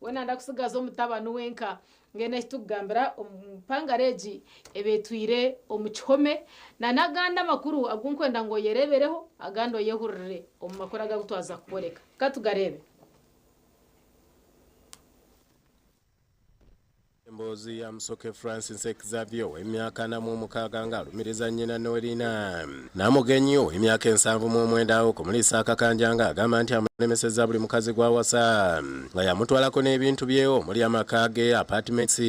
We nayenda kutsigaza omutabani wenka. Mbwenu eki turikugambira empangare egi eba etwire omu kihome na n'agandi amakuru agu ndikwenda ngu oyereebereho agandi oyehurire omu makuru agu agu twaza kukworeka. Ka tugareebe. Emboozi ya Musoke Francis Xavier ow'emyaka 46 ng'alumiriza nnyina Noelina Namugenyi ow'emyaka 79 okumuriisa akakanja ng'agamba nti amulemesezza buli mukazi gw'awasa nga yamutwalako n'ebintu bye omuli amaka ge, apartments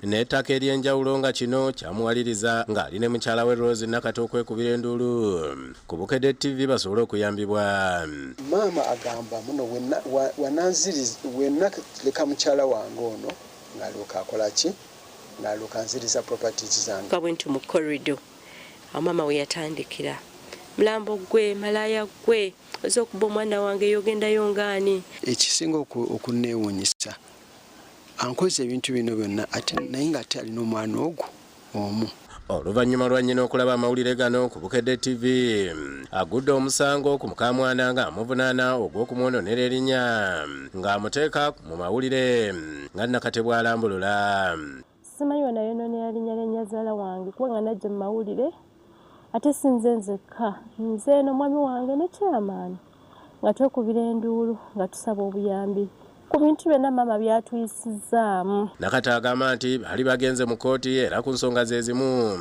n'ettaka ery'enjawulo nga kino kyamuwaliriza ng'ali ne mukyala we Rose Nakate okwekubira enduulu ku Bukedde TV basobole okuyambibwa. Maama agamba muno wenaleka mukyala wange ono ng'alyoka akola ki? Ng'alyoka anziriza properties zange. Nga bwenti mu corridor awo maama weyatandikira mulambo gwe malaaya gwe oze okuba omwana wange yogendayo ngaani. Ekisinga okunneewuunyisa ankoze ebintu bino byonna ate naye ng'ate alina omwana ogwo omu. Oluvannyuma lwa nnyina okulaba amawulire gano ku Bukedde TV, agudde omusango ku mukaamwana ng'amuvunaana ogw'okumwononera erinnya ng'amuteeka mu mawulire nga Nakate bw'alambulula. Simanyi we nayonoonera linnya lya nnyazaala wange kubanga najja mu mawulire ate si nze nzekka, nze n'omwami wange ne chairman nga twekubira enduulu nga tusaba obuyambi ku bintu byonna maama by'atuyisizzaamu. Nakate agamba nti baali bagenze mu kkooti era ku nsonga ze zimu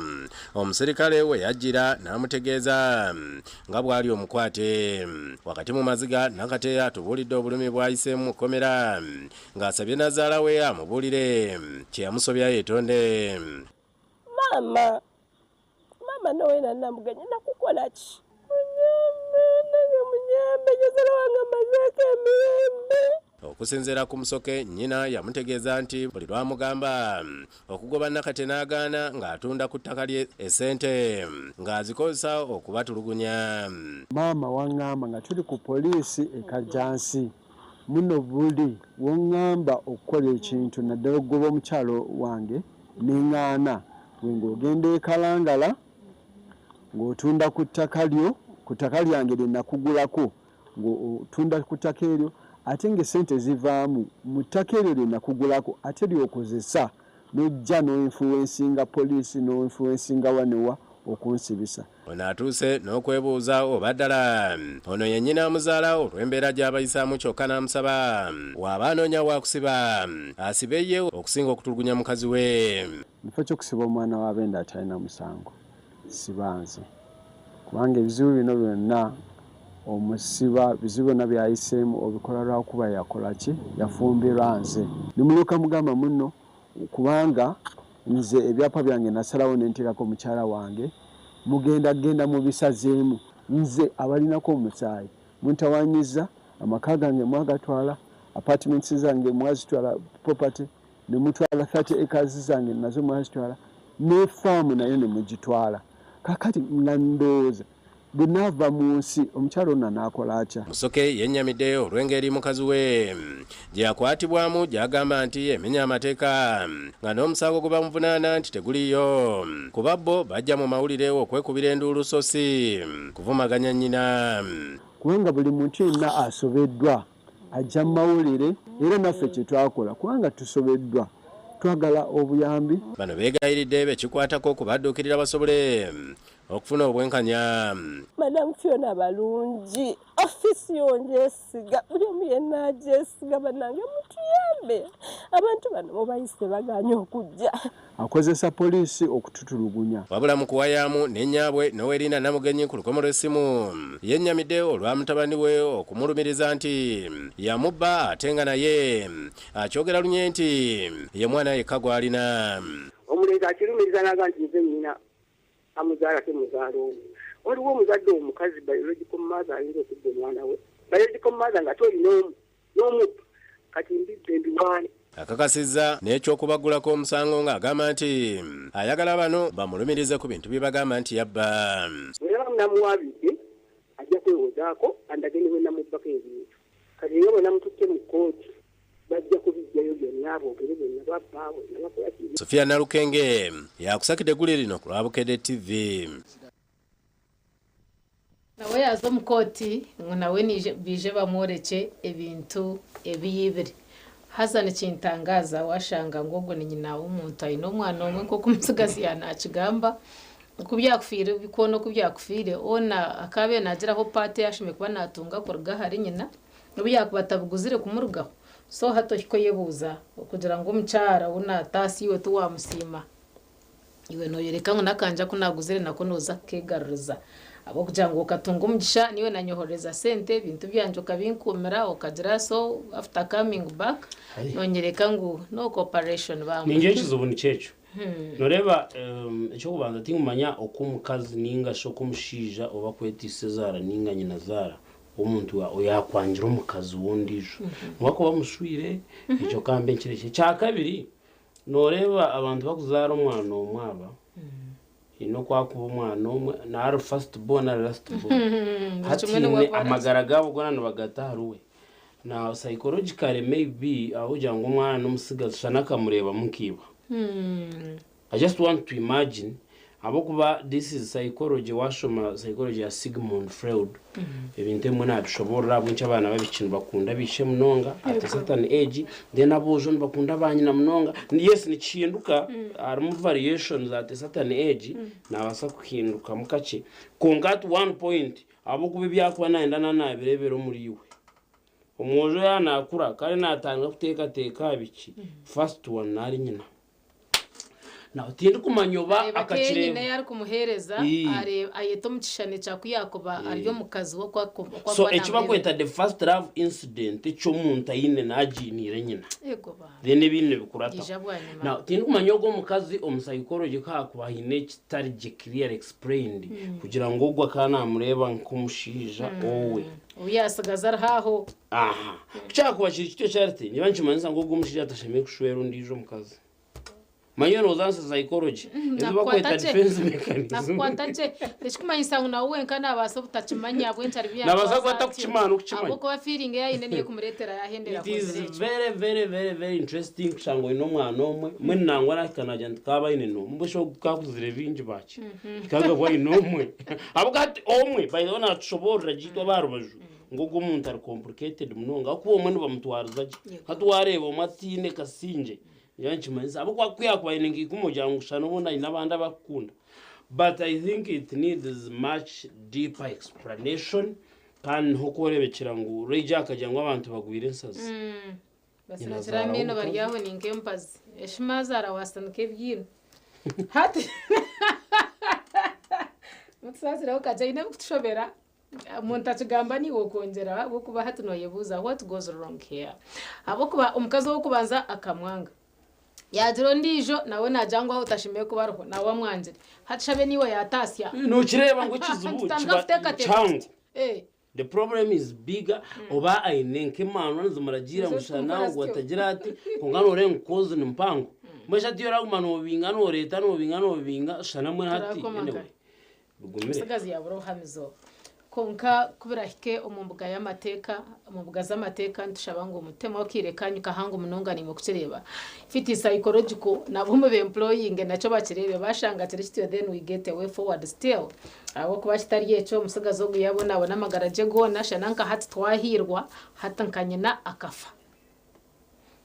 omuserikale we yajjira n'amutegeeza nga bw'ali omukwate. Wakati mu maziga, Nakate atubuulidde obulumi bw'ayiseemu mu kkomera ng'asabye nazaala we amubuulire kye yamusobya yeetonde. Maama, maama Noella Namugenyi nakukola ki? Munyambe nange munyambe nyazala wange amazeeko emirembe. Okusinziira ku Musoke, nnyina yamutegeeza nti buli lw'amugamba okugoba Nakate n'agaana ng'atunda ku ttaka lye essente ng'azikozesa okubatulugunya. Maama wang'amba nga tuli ku poliisi e Kajjansi muno buli w'ong'amba okukola ekintu naddala okugoba omukyala wange ne ng'aana gwe ng'ogenda e Kalangala ng'otunda ku ttaka lyo ku ttaka lyange lye nakugulako ng'otunda ku ttaka eryo ate ng'essente zivaamu mu ttaka eryo lye nakugulako ate ly'okozesa n'ojja n'oinfluencinga poliisi n'oinfluencinga wa ne wa okunsibisa. Ono atuuse n'okwebuuza oba ddala ono ye nnyina amuzaala olw'embeera gy'abayisaamu kyokka n'amusaba w'aba anoonya waakusiba asibe ye okusinga okutulugunya mukazi we. Mu kifo ky'okusiba omwana wa Benda atalina musango, siba nze kubanga ebizibu bino byonna omusiba, bizibu byonna by'ayiseemu obikola lwakuba yakola ki? Yafumbirwa nze. Ne mulyoka mugamba munno kubanga nze ebyapa byange nasalawo ne nteekako mukyala wange, mugenda genda mubisazeemu. Nze abalinako omusaayi muntawaanyizza, amaka gange mwagatwala, apartments zange mwazitwala, property ne mutwala 30 acres zange nazo mwazitwala, ne faamu nayo ne mugitwala. Kaakati nga ndowooza bwe naava mu nsi omukyala ono anaakola atya? Musoke yennyamidde olw'engeri mukazi we gye yakwatibwamu gy'agamba nti emenya amateeka nga n'omusango gwe bamuvunaana nti teguliiyo kuba bo bajja mu mawulire okwekubira enduulu sso ssi kuvumaganya nnyina. Kubanga buli muntu yenna asobeddwa ajja mu mawulire era naffe kye twakola kubanga tusobeddwa twagala obuyambi. Bano beegayiridde be kikwatako okubadduukirira basobole okufuna obwenkanya. Madam Fiona balungi office yo njesiga buli omu yenna agyesiga banange mutuyambe abantu bano mubayise baganye okujja. Akozesa poliisi okututulugunya. Wabula mu kuwayaamu ne nnyaabwe Noelina Namugenyi ku lukomo lw'essimu yennyamidde olwa mutabani we okumulumiriza nti yamubba ate nga naye akyogera lunye nti ye mwana yekka gw'alina. Omulenzi akirumiriza n'agamba nti nze nnyina amuzaala ate muzaala omu. Waliwo omuzadde omukazi biological mother ayinza okubba omwana we, biological mother nga ate olina omu n'omubba, kati mbibbe mbiwaane. Akakasizza n'eky'okubaggulako omusango ng'agamba nti ayagala bano bamulumirize ku bintu bye bagamba nti yabba. Bwe naba namuwaabidde ajja kwewozaako andage ne bwe namubbako ebintu. Kati nga bwe namututte mu kkooti bajja kubiggyayo byonna boogere bwe nababba, bwe nabakola ki. Sophia Nalukenge y'akusakidde eggulire lino ku lwa Bukedde TV. Nawe yaaza omu kooti ngu nawe baije bamworekye ebintu ebi yaibire. Haza nikintangaaza waashanga ngu ogwo ni nyina w'omuntu aine omwana omwe nk'oku omutsigazi yaanakigamba. Ku byakufiire kwona oku byakufiire, hoona akaabaire naagiraho paati ei ashemereire kuba naatunga kuruga ahari nyina, n'obu yaakuba atabiguzire kumurugaho. So hati ohike oyebuuza okugira ngu omukyara ou naataasya iwe tiwaamusiima, iwe nooyoreka ngu n'akanja aku naaguzire nako nooza kukeegaruriza. Ahabw'okugira ngu okatunga omugisha naiwe nanyohorereza sente, ebintu byangye okabinkuumira, okagira so after coming back noonyoreka ngu no cooperation bambi. Ningira ekizibu nikyo ekyo. Noreeba eky'okubanza tinkumanya oku omukazi ninga shi oku omushaija oba akwetiisa ezaara ninga nyina zaara w'omuntu oyakwangira omukazi w'ondiijo. Nobu akuba amushwire ekyo kambe nkirekye. Ekyakabiri, noreeba abantu bakuzaara omwana omwe aba, haine oku akuba omwana omwe ari first born ari last born. Hati haine amagara gaabo goona nibagata ahari we. Now psychologically maybe ahabw'okugira ngu omwana n'omutsigazi shana akamureebamu nkaiba. I just want to imagine ahabw'okuba this is psychology waashoma psychology ya Sigmund Freud ebintu ebimwe naabishoboorora ahabw'enki abaana b'abaishiki nibakunda baishe munonga at a certain age then aboojo nibakunda baanyina munonga. Yes nikihinduka harimu variations at a certain age naabaasa kuhindukamu kakye kwonka at one point Ahabw'okuba ebi arikuba naayenda naaba naabireebera omuriiwe. Omwojo yaaba naakura kare naatandika kuteekateeka aha biki, first one nari nyina. Now tindikumanya oba Areeba nk'ei nyina akakireeba. ei arikumuheereza, Ii. are- ayeta omu kishushani kya ku yaakuba ari omukazi we oku aku- oku So akuba eki bakweta naamureebera. the first love incident eky'omuntu aine naagiiniire nyina. Ego ba. Then ebindi nibikurataho. Biija bwanyima. Now tindikumanya ogwo omukazi omu psychology ku hakuba haine ekitari gye clearly explained kugira ngu ogwo akaba namureeba nk'omushaija owe. Ou yaatsigaza ariho aho. Aha. Ku kyakuba kiri kityo Charity, niba nikimanyisa ngu ogwo omushaija atashemereire kushwera ondiijo omukazi. Manya noza nsa psychology ezi bakweta defense mechanism. Nakukwata gye. Ekikumanyisa ngu nawe wenka nabaasa obutakimanya ahabw'enki ari Nabaasa kuba atakukimanya n'okukimanya. Ahabw'okuba feeling ei aine niyo ekumureetera yahendera It is akozire ekyo. very very very very interesting kushanga oine omwana omwe mbwenu nangwa nahika nagira nti kaaba aine n'omwe mbwenu shi ogu kakuzire bingi baki kagabwa aine omwe ahabw'okuba hati omwe by the way natushoboorora gye itwe ab'aha rubaju ngu ogu omuntu ari complicated munonga ahabw'okuba omwe nibamutwariza gye hati wareeba omwe ataine kasingye Nyowe nikimanyisa ahabw'okuba ku yaakuba aine nka ikumi ogira ngu shana obundi aine abandi abu arikukunda but I think it needs much deeper explanation kandi niho okworebekyera ngu Ray akagira ngu abantu bagwire ensazi. Basinikire Nyinazaara amaino bari w'omukazi. aho ni nk'empazi. Eshi maazaara waasinika ebyino. Hati mutusaasireho kakye haine ebirikutushobera. Omuntu akigamba naiwe okongyera ahabw'okuba hati noyebuuza what goes wrong here ahabw'okuba omukazi ow'okubanza akamwanga yaagira ondiijo nawe naagira ngu aho otashemereire kuba ariho nawe amwangire hati shabe naiwe yaataasya Nokireeba ngu ekizibu Tutandika kiba kuteekateeka kihango. tuti eh. The problem is bigger oba aine nk'emaanwa nizimuragiira ngu Nizo shana zirikumukora ogwo zityo. atagira ati kwonka nooreeba ngu cause ni mpango. Mbwenu shi hati oraguma noobinga nooreeta noobinga noobinga shana mbwenu hati Turakoma anyway. nkahi? Bigumire. Omutsigazi yaabura obuhamizo. Kwonka ku birahike omu mbuga y'amateeka, omu mbuga z'amateeka nitushaba ngu mutemu akaire kaanyu kahango munonga naimwe kukireeba. If it is psychological, nabo mube employinge nakyo bakireebe. Baashanga kiri kityo then we get a way forward still. Ahabw'okuba kitari ekyo, omutsigazi ogu yaabonabona amagara gye goona, shana nka hati twahiirwa, hati nka nyina akafa.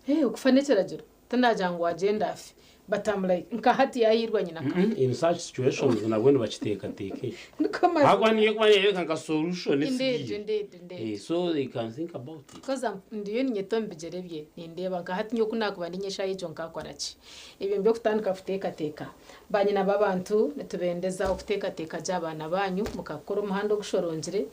Hey, okufa n'ekiragiro. Tinagira ngu wagyenda afe but am like nka hati yahiirwa nyina akafa. In such situations nabwo nibakiteekateeka ekyo. Niko mazima. Ahabw'okuba niyo erikuba neereebeka nka solution Indeed, esigiire. indeed, indeed. Eh, so they can think about it. Because am, ndiyo niinyeta omu bigyere bye nindeeba nka hati nyowe ku naakuba ndi ny'eshaaha egyo nkaakora ki? Ebyo nibyo kutandika kuteekateeka. Baanyina b'abantu nitubendeza okuteekateeka gye abaana baanyu mukakora omuhanda ogushorongire.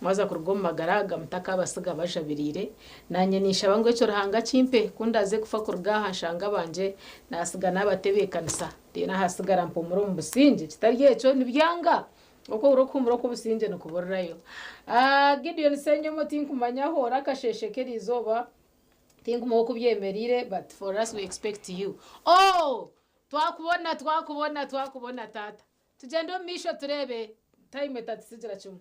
Mwaza kuruga omu magara aga mutakaabatsiga bajabiriire. Naanye ninshaba ngu ekyo Ruhanga akimpe, ku ndaaze kufa kuruga aha nshange abangye naatsiga naabatebeekanisa, reero ahaatsigara mpumure omu busingye. Kitari ekyo, nibyanga! Okwo obura okuhuumura okw'obusingye nikuburirayo. Gideon Ssenyomo tinkumanya ahu ori akasheeshe k'eriizooba, tinkumanya oku byemereire but for us we expect you. Oh! Twakubona, twakubona, twakubona taata. Tugyende omu maisho tureebe, time etatutsigira kimwe.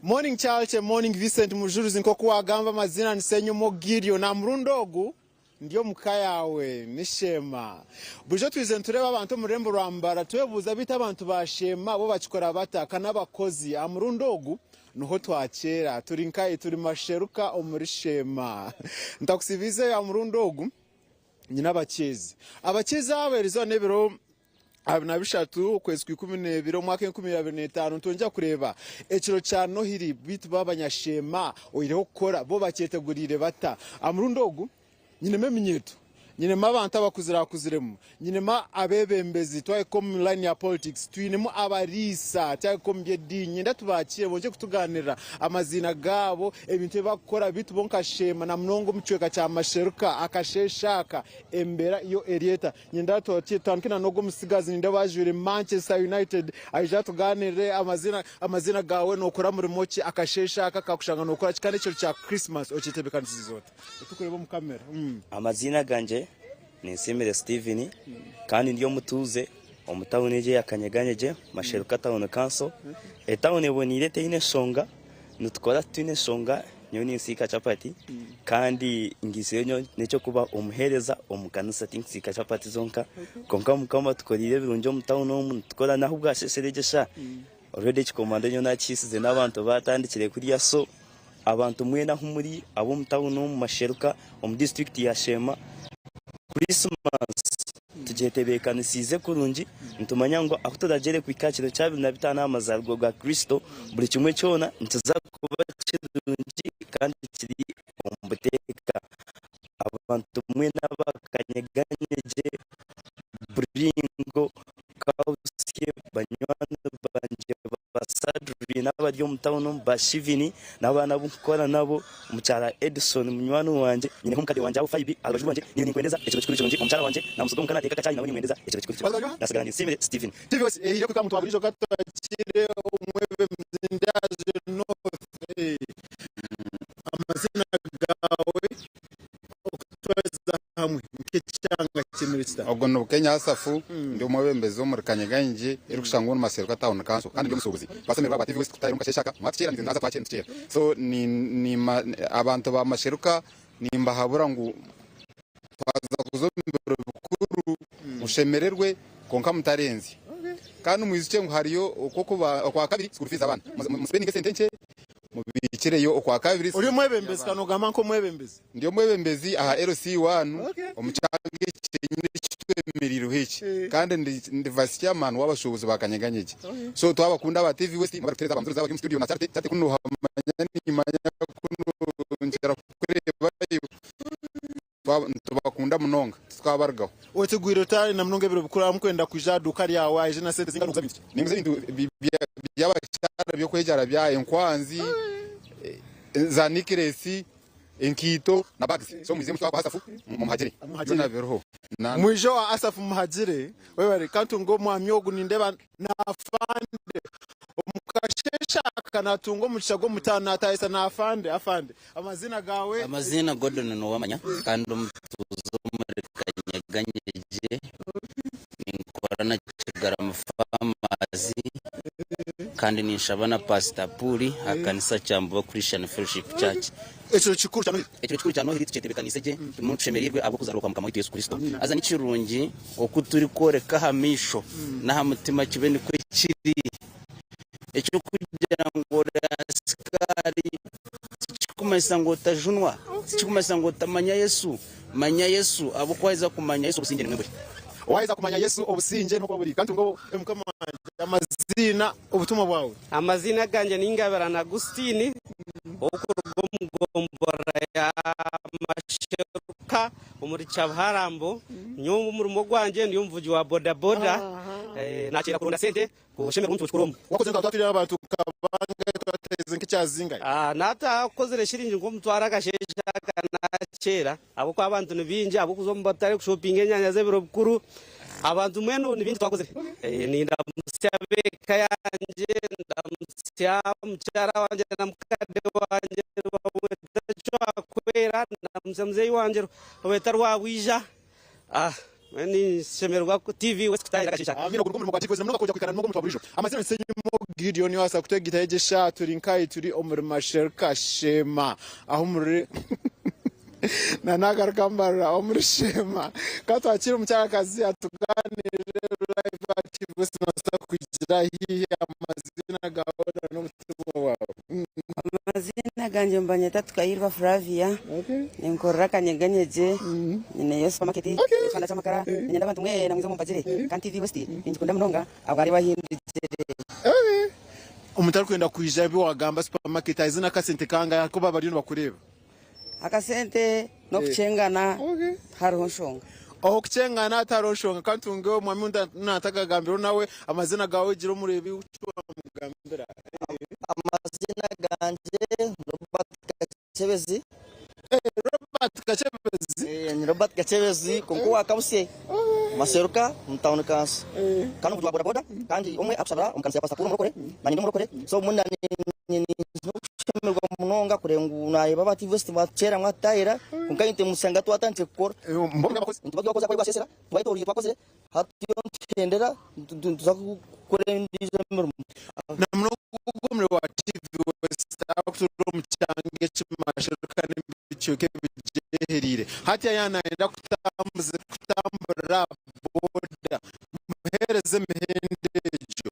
Morning Charles, morning Vincent Mujuruzi nk'oku wagamba amazina ni Senyomo Gideon. Aha murundi ogu ndi omu ka yaawe ni Sheema. Burijo twize nitureeba abantu omu rurembo rwa Mbarara twebuuza beitu abantu ba Sheema bo bakikora bata? Ka n'abakozi. Aha murundi ogu Niho twakyera turi nkahi turi masheruka omuri Sheema. Ntakusibiize aha murundi ogu nyine abakyezi. Abakyezi abo erizooba n'ebiro 23 okwezi kwa 12 omwaka 2025 nitwongera kureeba ekiro kya Nohiri beitu bo abanyasheema oihireho kukora bo bakyeteguriire bata? Aha murundi ogu Nyinemu eminyeeto, nyinemu abantu abakuzirakuziremu, nyinemu abeebembezi twahika omu line ya politics, twinemu abariisa twahika omu by'ediini. Niinyenda tubaakire bongye kutugaanirira amaziina gaabo, ebintu ebi barikukora beitu bo nka Sheema na munonga omu kicweka kya Masheruka akasheeshe aka embeera yo eri eta. Niinyenda tutandike na n'ogwo omutsigazi nindeeba ajwaire Manchester United aije atugaanirire amaziina amaziina gaawe, nookora murimo ki, akasheeshe aka kakushanga nookora ki kandi ekiro kya Christmas okyetebeekanisize ota? Otukureba omu kamera. Amaziina gangye ni Nsiimire Steven kandi ndi omutuuze omu tawuni egi eya Kanyeganyegye, Masheruka Town Council. Etawuni eboneire teine nshonga, nitukora titwine nshonga, nyowe ninsiika chapati kandi ngizireyo nyowe n'eky'okuba omuheereza omu kanisa tinkusiika chapati zonka kwonka Mukama atukoreire ebirungi omu tawuni omu nitukora n'ahu bwasheeshere egyo eshaaha already ekikomando nyowe nakihiisize n'abantu baatandikire kurya so Abantu mwena ahu muri ab'omu tawuni omu masheruka omu disiturikiti ya Sheema, Kurisimasi tugyetebeekanisiize kurungi. Nitumanya ngu ahu turagyere kuhika aha kiro kya 25 aha mazaaribwa ga Kristo, buri kimwe kyona nikiza kuba kirungi kandi kiri omu buteeka. Abantu mwena abakanyeganyegye, Buringo, Kausye, banywani bangye ba Sadri n'abari omu tawuni omu ba Shivini n'abaana abu nkukora nabo, omukyara Edison munywani wangye, nyineho omukade wangye aho Faibi aha rubaju rwangye, niiwe ninkwendeza ekiro kikuru kirungi, omukyara wangye namusiga omuka nateeka akacaayi nawe nimwendeza ekiro kikuru kirungi. Nasigara ndi Nsiimire Steven. TV West ehaire kuhika aha muntu wa buriijo katwakire omwebembezi Ndyaje North amazina gaawe okutwariza hamwe nk'ekyanga kyemereire kita? Ogwo ni Bukenya Asafu, ndi omwebembezi omuri Kanyeganyegye erikushangwa omu Maseruka Town Council kandi ndi omushuubuzi. Twasemererwa aba TV West kututahirira omu kasheeshe aka. Mwatukyera nitwe naaza twakye nitukyera. So ni ni abantu ba Masheruka nimbahabura ngu twaza kuza omu biro bikuru mushemererwe kwonka mutarenzya. Kandi mwijukye ngu hariyo okwakabiri school fees z'abaana. Musipendinge esente nkye Mubiikireyo okwakabiri. Ori omwebembezi kandi nogamba nk'omwebembezi. Ndi omwebembezi aha LC wanu omu kyanga eki kyenyini eki twemereireho eki kandi ndi vice chairman w'abashuubuzi ba Kanyeganyegye. So twabakunda aba TV West mwebare kutuheereza aba Mujulizi abari omu studio na Charity, Charity kunu nohamanya nimanya kunu ngyera kukureebayo. Nitubakunda munonga titukabarugaho. Otegwire ota na munonga ebiro bikuru abamukwenda kwija aha duuka ryawe aije na sente zingana okuza bintu ki? Ninguza ebintu by'abakyara by'okwejara bya enkwanzi, za nikiresi, enkaito na bags. So mwije omu kwa Asafu mumuhagire. Byona biriho. Mwije owa Asafu mumuhagire. Webare. Ka ntunge omwami ogu nindeeba N'afande. Omu kasheeshe aka naatunga omugisha gw'omutaano naatahisa n'afande. Afande, amaziina gaawe? Amaziina Gordon Nuwamanya kandi omutuuze omuri Kanyeganyegye, ninkora na Kigarama Farmers kandi ninshaba na Pastor Puuli aha kanisa Kyambogo Christian Fellowship Church. Ekiro kikuru kya Nohiri. Ekiro kikuru kya Nohiri tukyetebekanise gye, turimu tushemereirwe ahabw'okuzaarwa kwa Mukama waitu Yesu Kristo. Haza ni kirungi oku turikworeka aha maisho n'aha mutima kibe nikwo kiri. Eky'okugira ngu ori asikaari tikirikumanyisa ngu otajunwa, tikirikumanyisa ngu otamanya Yesu. Manya Yesu, ahabw'okuba waaheza kumanya Yesu obusingye nimwo buri. Waaheza kumanya Yesu obusingye nikwo buri. Kandi ngu Mukama wangye, amaziina, obutumwa bwawe. Amaziina gangye ni Ngabirano Agustine ow'okuruga omu gomborora ya Masheruka omuri Kyabuharambo. Nyowe omurimo gwangye ndi omuvugi wa bodaboda, nakyera kuronda sente kushemererwa omu kiro kikuru omu. Wakozire nka twatwire abantu nka bangahe twataize nk'ekyazingahe? Natakozire shiringi nk'omutwaro akasheeshe aka nakyera ahabw'okuba abantu ni baingi ahabw'okuza omu batare kushopinga enyanya z'ebiro bikuru. Abantu mbwenu ni bingi twakozire. Nindamutsya ab'eka yangye, ndamutsya mukyara wangye na mukade wangye nibamweta Cwakwera, ndamutsya muzeeyi wangye nibamweta Rwabwija. Mbwenu ninshemererwa ku TV West kutahirira akasheeshe aka. Amiina. Ogu nigwo omurimo gwa TV West na munonga kwija kwikara n'ogu omuntu wa buriijo. Amazina ni Senyimo Gideon waasa kutwegitaho egyo eshaaha turi nkahi turi omuri Mashereka Sheema ahu muri Na nagaruka mbarira omuri Sheema. Ka twakire omukyarakazi atuganirire live ati West nobaasa kugira hihi amazina gawe na n'obutumwa bwawe. Amaziina gangye nibanyeta Tukahirwa Flavia, ninkorera Kanyeganyegye, nyineyo supermarket, ekihanda ky'amakara, niinyenda abantu mwena mwije mumpagire kandi TV West ningikunda munonga ahabwa ahindugire. Omuntu arikwenda kwija ebi wagamba supermarket ahize n'akasente kangahi ahakuba bariyo nibakureeba? Akasente n'okukyengana tihariho nshonga. Okukyengana tihariho nshonga. Ka ntunge omwami ondi naatakagambireho nawe amazina gaawe gira omureebi eki wamugambira. Amazina gangye Robert Kakyebezi. Robert Kakyebezi. Ni Robert Kakyebezi kwonka owa Kabusye Maseruka omu tawuni kanso. Kandi omuvugi wa bodaboda kandi omwe arikushabira omu kanisa ya Pastor Paul Omurokore nanye ndi omurokore so mbwenu N'okushemererwa munonga kureeba ngu naareeba aba TV West baatukyera mwatutaahira kwonka itwe mushanga twatandikire kukora. Nituba twakoze ahu basheshera twayetoreire twakozire hati turiyo nituhendera nituza kukora endiijo emirimo. Na munonga ogwo omurimo wa TV West ahakutuura omu kyanga eki Masheruka n'ebicweka ebigyehereire hati yaaba nayenda kutamburira aha boda muheereze emihendo egyo.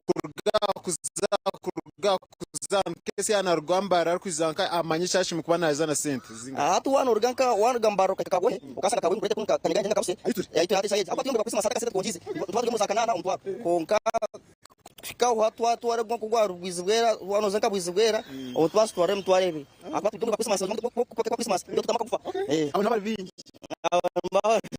Kuruga aha kuza aha kuruga aha kuza aha nk'ensi yaaba naaruga Mbarara arikwija nka amanye eki ashemereire kuba naaza na sente zingahi. Hati waaba nooruga nka waaruga Mbarara okahika Kabwohe okashanga Kabwohe nikureeta nka Kanyeganyegye ninga Kabuse ahi turi hati eshaaha egi ahabw'okuba turi omu Christmas hati akasente tukongiize nituba turi omu za kanaana omutwaro kwonka kuhika aho hati twatwara nka ogwa Bwizibwera waaba nooza nka Bwizibwera obwo nitubaasa kutwara emitwaro ebiri ahakuba turi omu Christmas Christmas nitutamu akagufa. Abo n'abari baingi. Abo nibaba baingi.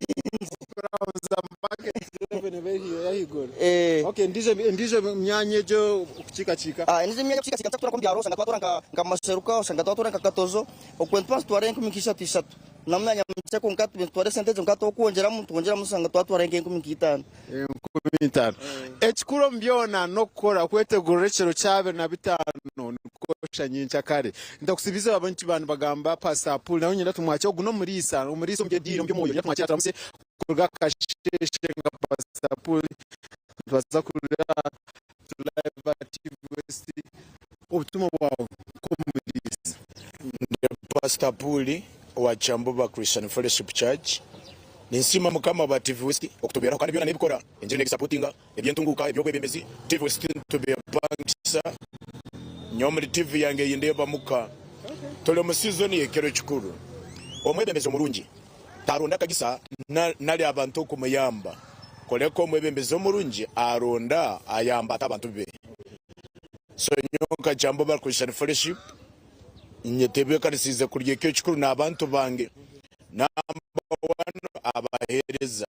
Endiijo myanya egyo okukiikakiika? Endiijo myanya okukiikakiika nituza kutuura nk'omu byaro, oshanga twatuura nka Masheruka, oshanga twatuura nka Katozo, okwo nituba nitutwara enkumi nka ishatu ishatu. N'omwanya mukye kwonka nitutwara esente ezo kwonka twokwongyeramu nitwongyeramu oshanga twatwara nk'enkumi nka itaano. Enkumi itaano. Ekikuru omu byona n'okukora kwetegurira ekiro kya 25 nikwo nyenkyakare. Ntakusibize abantu nibagamba Pastor Paul nawe niinyenda tumwakire ogu n'omuriisa, omuriisa omu by'ediini omu by'omwoyo niinyenda tumwakire aturamutsye kuruga akasheeshe nka Pastor Paul nitubaasa kurira turi live aha TV West obutumwa bwawe nk'omuriisa. Ndi Pastor Paul owa Kyamboba Christian Fellowship Church. Ninsiima Mukama aba TV West okutubeeraho kandi byona nebikora engiri nebisapotinga ebyentunguuka ebyobwebembezi TV West nitubepangisa nyowe omuri TV yange eyindeeba muka turi omu season yekiro kikuru. Omwebembezi omurungi taronda akagisa nari abantu okumuyamba kureka omwebembezi omurungi aronda ayamba ata abantu be so nyowe nka Kyamboba Christian Fellowship nyetebekanisiize kurya ekiro kikuru nabantu bange. Namba wani abahereza.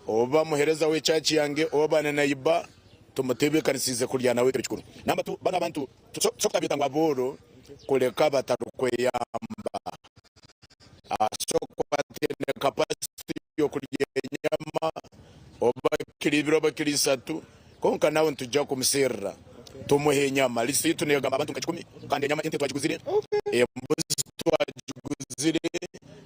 Oba muhereza we church yange oba na naiba tumutebekanisize kurya nawe ekiro kikuru. Namba tu banu abantu tusokutabeta ngu abooro kureka batarukweyamba. Asokuba ataine capacity yokurya enyama oba kiro ibiri oba kiro isatu konka nawe nituja kumuserra tumuhe enyama. List yitu negamba abantu nka kikumi kandi enyama ente twagiguzire, embuzi twagiguzire,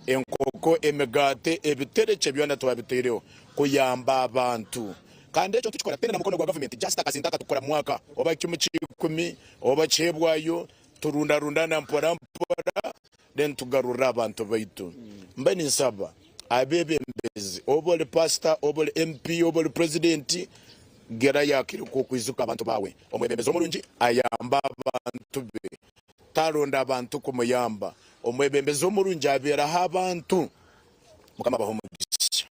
enkoko, emigaate, ebiterekye byona twabiteireho kuyamba abantu. Kandi ekyo nitukikora tutaine na mukono gwa gavumenti just akasente aka tukukora mumwaka oba kimwe kya ikumi oba kihebwayo turundarundana mpora mpora then tugarurre abantu baitu. Mbe ninsaba abebembezi oba ori pastor oba ori MP oba ori president gira yakiri kukwizuka abantu bawe. Omwebembezi omurungi ayamba abantu be taronda abantu kumuyamba. Omwebembezi omurungi aberaho abantu. Mukama abahe omugisha.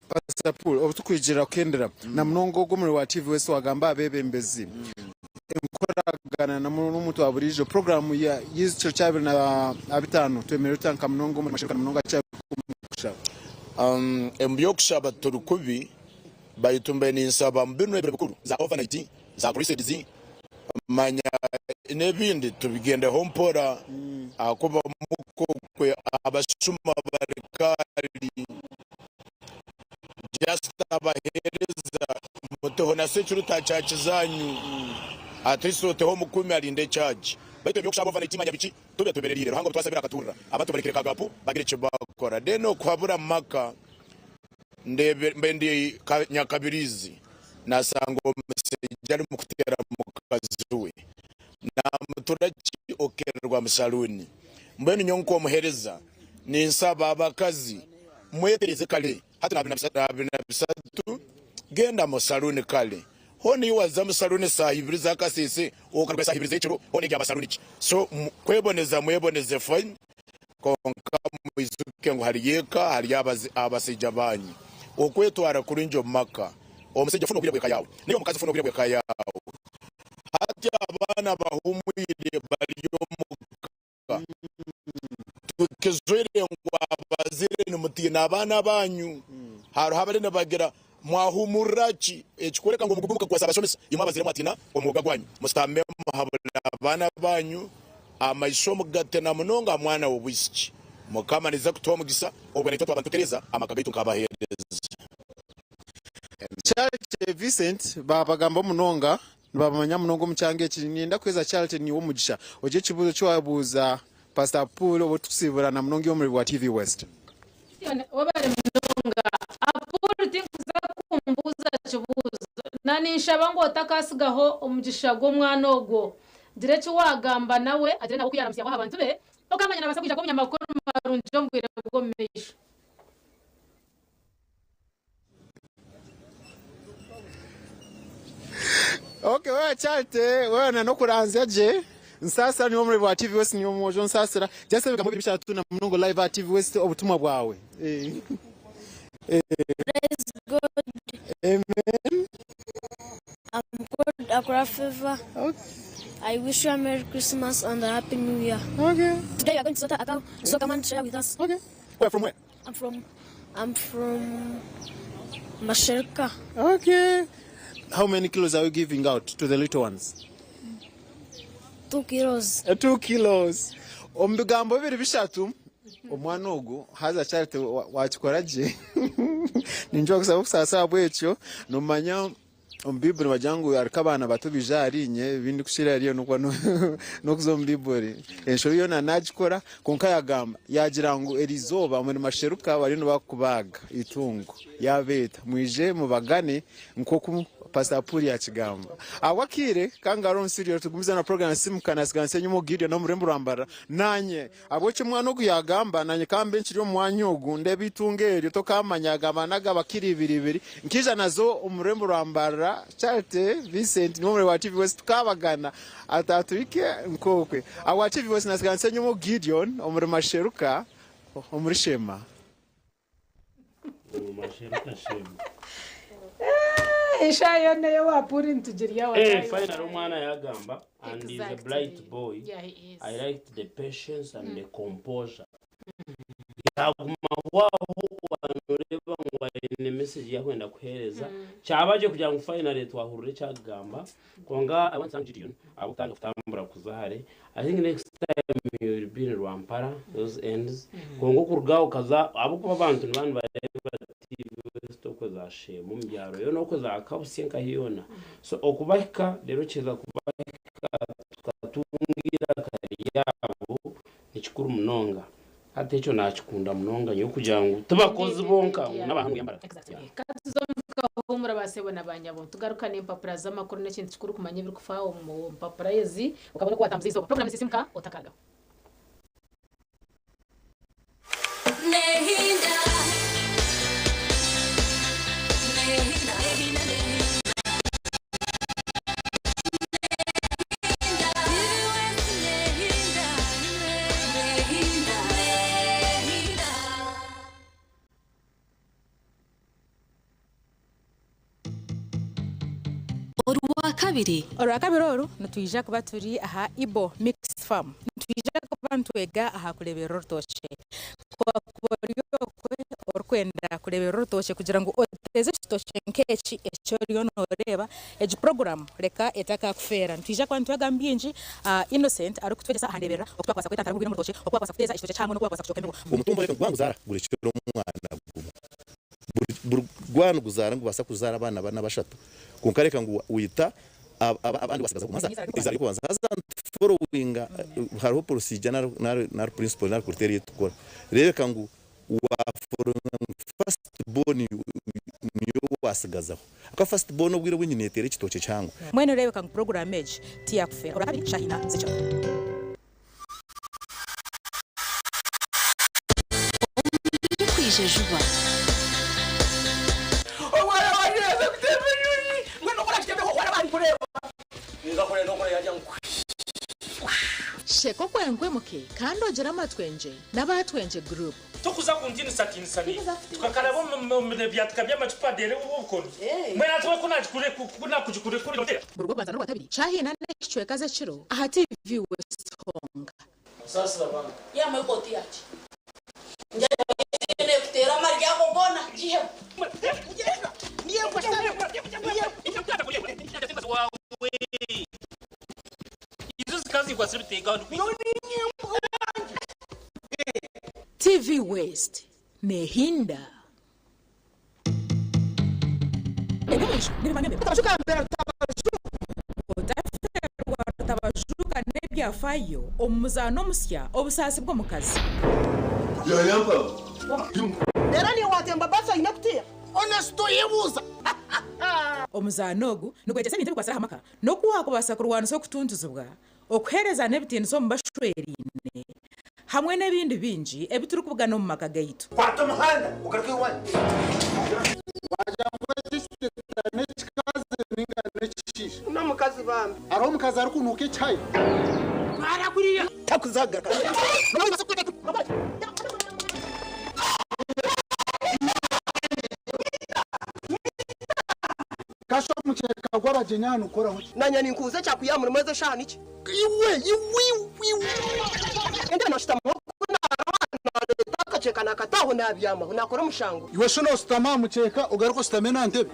Pastor Paul, obu tukwigirira kuhendera, na munonga ogu omuri wa TV West wagamba aha bebembezi, enkoragana n'omuntu wa buriijo, puroguraamu y'ekiro kya 25 twemereire tuta nka munonga omuri Mashereka na munonga ahakyari omu kushaba? Omu by'okushaba turi kubi, baitu mbe ninsaba mu binu ebiro bikuru, za overnight, za crusades, manya n'ebindi tubigendeho mpora ahakuba omuka okwe abashuma bari kari just abahereza muteho na security aha church zanyu at least oteho omukumi arinde church baitu ebyokushaba overnight manya biki tube tubererire Ruhanga obutwasabire akaturira abatu barekire kagapu bagire ekibakora then okuhabura mumaka Ndeebe mbe ndi Nyakabiriizi, naasanga omushaija arimu kuteera mukazi we. Naamutura ki okeererwa mu saluuni? Mbwenu nyowe nk'omuheereza ninsaba abakazi mwetereeze kare. Hati naabiri na bisatu, genda mu saluuni kare. Hoona ei waza omu saluuni saaha ibiri z'akaseese okaruga saaha ibiri z'ekiro hoona eryaba saluuni ki? So kweboneza mweboneze fine kwonka mwijuke ngu hariyo eka hariyo abasaija banyu. Okwetwara kurungi omu maka, omusaija funa obwire bw'eka yaawe naiwe omukazi funa obwire bw'eka yaawe. Hati abaana bahumwire bari omuka. Tukijwire ngu abazaire nimutiina abaana banyu. Hariho abari nibagira mwahumurira ki? Ekikworeka ngu omugugu mukagukwasa abashomesa. Imwe abazaire mwatiina omwoga gwanyu. Musitame muhabure abaana banyu amaisho mugate na munonga aha mwana w'obwishiki. Mukama naija kutuha omugisa obwo naitwe twaba nitutereeza amaka gaitu nk'abaheereza. Charity Vincent baabagamba munonga Nibabamanya munonga omu kyanga eki. Niinyenda kuheeza Charity niiwe omugisha. Ogire ekibuuzo eki waabuuza Pastor Pool obu turikusiiburana munonga iwe omuri bwa TV West. Gideon, Webare munonga. Apool tinkuza kumbuuza kibuuzo. Na ninshaba ngu otakaasigaho omugisha gw'omwana ogwo. Gira eki waagamba nawe agire nawe oku yaaramutsyaho aha bantu be. Okamanya naabaasa kwija kuba omunyamakuru marungi omu bwire bw'omu maisho. Okay, wewe Charity, wewe na nokuranzya gye. Nsaasira niwe omuri bwa TV West niwe omwojo nsaasira. Just ebigambo bibiri bishatu na munongo live aha TV West obutumwa bwawe. Eh. Eh. Praise God. Amen. I'm called Akura Favor. Okay. I wish you a Merry Christmas and a Happy New Year. Okay. Today we are going to slaughter a cow, so come and share with us. Okay. Where from where? I'm from I'm from Masherka. Okay. How many kilos are you giving out to the little ones? 2 kilos. 2 kilos. Omu bigambo bibiri bishatu omwana ogu haza Charity wakikora gye. Ninjwa kusaba okusaasa ahabw'ekyo nomanya omu Baibuli nibagira ngu hariko abaana bato baija ahariinye ebi ndikukira hariyo n'okuba n'okuza omu Baibuli. Enshobi yoona naagikora kwonka yagamba yaagira ngu eriizooba omuri Masheruka bariyo nibakubaaga eitungo yaabeeta mwije mubagane nk'oku Pastor Pool yaakigamba. Ahabw'akaire kangaruhe omu studio tugumize na program Simuka naatsiga nsi enyima Gideon n'omurembo rwa Mbarara naanye. Ahabw'eki omwana ogu yaagamba, naanye ka mbe nkiri omu mwanya ogu, ndeebe eitungo eryo, tokaamanya, agamba nagaba kiro ibiri ibiri, nkaija nazo omu rurembo rwa Mbarara, Charity, Vincent niwe omurebe wa TV West tukaabagana, ataatuhike nk'okwe. Ahabwa TV West naatsiga nsi enyima ogu Gideon omuri Masheruka omuri Sheema. Masheruka Sheema. Eshaaha yoona ei wapuuri nitugirya Eh, finally omwana yagamba and he's a bright boy. Yeah, he is. I liked the patience and the composure. Yaguma aho noreeba ngu aine message yakwenda kuheereza. Kyaba gye kugira ngu finally twahurira eki akugamba. Kwonka I want to thank Gideon ahabw'okutandika kutambura kuza hare. I think next time he will be in Rwampara those ends. Kwonka okuruga aho okaza ahabw'okuba abantu nibaba nibareeba TV West okwe za Sheema omu byaro yoona okwe za Kabusye nkahi yoona. So okubahika reero kiheza kubahika tukatunga eiraka ryabo nikikuru munonga. Hati ekyo nakikunda munonga nyowe kugira ngu tibakozi bonka ngu n'abahangu yambara. Ka tuze omu kahuumuro baasebo na baanyabo. Tugaruka n'empapura z'amakuru n'ekintu kikuru kumanya ebirikufa omu mpapura ezi okabona oku waatambuza eizooba. Puroguraamu Sisimuka otakaagaho. Orwakabiri. Orwakabiri oru nitwija kuba turi aha Ibo Mixed Farm. Nitwija kuba nitwega aha kureeberera orutookye. Ku wakuba ori okwe orikwenda kureeberera orutookye kugira ngu oteeze ekitookye nk'eki eki oriyo nooreeba, egi puroguraamu reka etakakufeera. Nitwija kuba nitwegamu bingi Innocent arikutwegyesa aha ndeeberera, oku twakubaasa kwetantara oburwaire omu rutookye, oku wakubaasa kuteeza ekitookye kihango n'oku wakubaasa kucooka embibo. Omutumba reka niguba nguzaara gurekire omwana gumwe. Buri gwana niguzaara nigubaasa kuzaara abaana bana bashatu kwonka reka ngu waita abandi wasigazaho gumwe. Haza eizaara ry'okubanza haza nituforowinga hariho procedure nari principle nari criteria ei turikukora. Reebeka ngu waforowinga ngu first born niyo wasigazaho. Ahakuba first born obwire obwingi neeteera ekitookye kihango. Mbwenu reebeka ngu puroguraamu egi tiyakufeera. Orwakabiri shaaha ina z'ekiro. Omubirikwija juba. Omwana wangye yaaza kutemba enyonyi. Mbwenu oku orakitembeho. Sheka okwenkwemuke kandi ogire amatwengye n'aba Twengye Group. Tokuza kuntinisatiinisa ni tukakaraba omu byatika by'amacupa adeere obukoni mbwenu hati we ku naakugikurekurira. Buri Rwokubanza n'Orwakabiri shaaha ina n'ekicweka z'ekiro aha TV West honka. Saasira bambi. Yama ikoti yakye. Njye amari yako gona jihemu. Izo zikazigwa zibitega. TV West nehinda. Otaferwa Rutabajuka n'ebyafayo omu muzaano omusya Obusaasi bw'Omukazi. Rero niwe watemba basi aine kutiya onesito yebuuza. Omuzaano ogu nigwegyesa ebintu ebikwasire aha maka n'oku wakubaasa kurwanisa okutuntuzibwa, okuheereza n'ebitiinisa omu bashweraine hamwe n'ebindi bingi ebi turikubugana omu maka gaitu. Kwata omuhanda ogaruke iwanyu. N'ekikazi ninga n'ekishaija? N'omukazi bambi. Hariho omukazi arikunuuka ekihai. Twara kuriya takuzagaruka. Kasha omukyeka gw'abagyenyi aha nukoraho ki? Nanye ninkubuza ekyakuya murimo ezo shaaha niki? Iwe iwe iwe. Ende nashutama akakyeka nakataho nabyamaho nakora omushango. Iwe shi noosutama aha mukyeka ogaruka osutame na ntebe?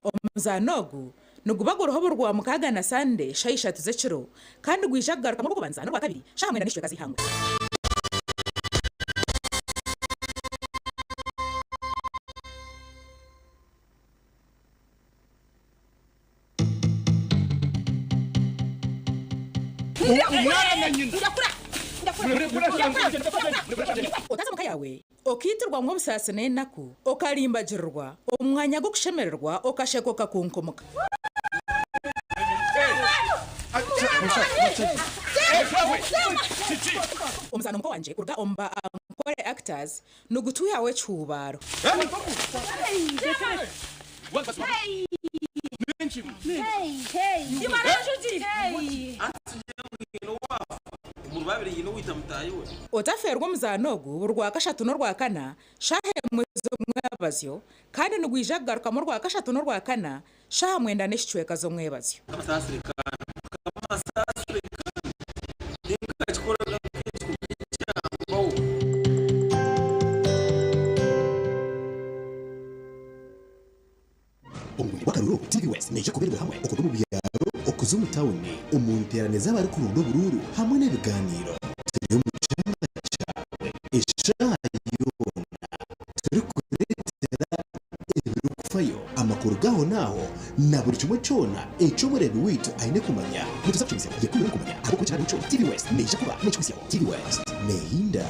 Omuzaano ogu niguba guriho buri Rwamukaaga na Sande shaaha ishatu z'ekiro kandi gwija kugarukamu Orwokubanza n'Orwakabiri shaaha mwenda n'ekicweka z'eihangwe. Otaza omu ka yaawe okaitirwamu obusaasi n'enaku, okarimbagirirwa omu mwanya gw'okushemererwa okasheka okakunkumuka. Omuzaano Muka Wangye kuruga omu ba Ankole Actors nigutwihaho ekihuubaaro. Otafeerwa omuzaano ogu buri Rwakashatu n'Orwakana shaaha emwe z'omwebazyo kandi nigwija kugarukamu Orwakashatu n'Orwakana shaaha mwenda n'ekicweka z'omwebazyo. Omu bwire bw'akaruru, TV West neija kubeerera hamwe okuruga omu byaro okuza omu tauni omu nteerane z'abarikurunda oburuuru hamwe n'ebigaaniiro. Turi omu kyanga kyawe eshaaha yoona turikukureetera ebirikufayo, amakuru g'ahonaaho na buri kimwe kyona eki omureebi waitu aine kumanya. Nituza kukibutsya yekunda orikumanya ahabw'okuba ekiraariho kyona TV West neija kuba nekikuhitsyaho. TV West neehinda.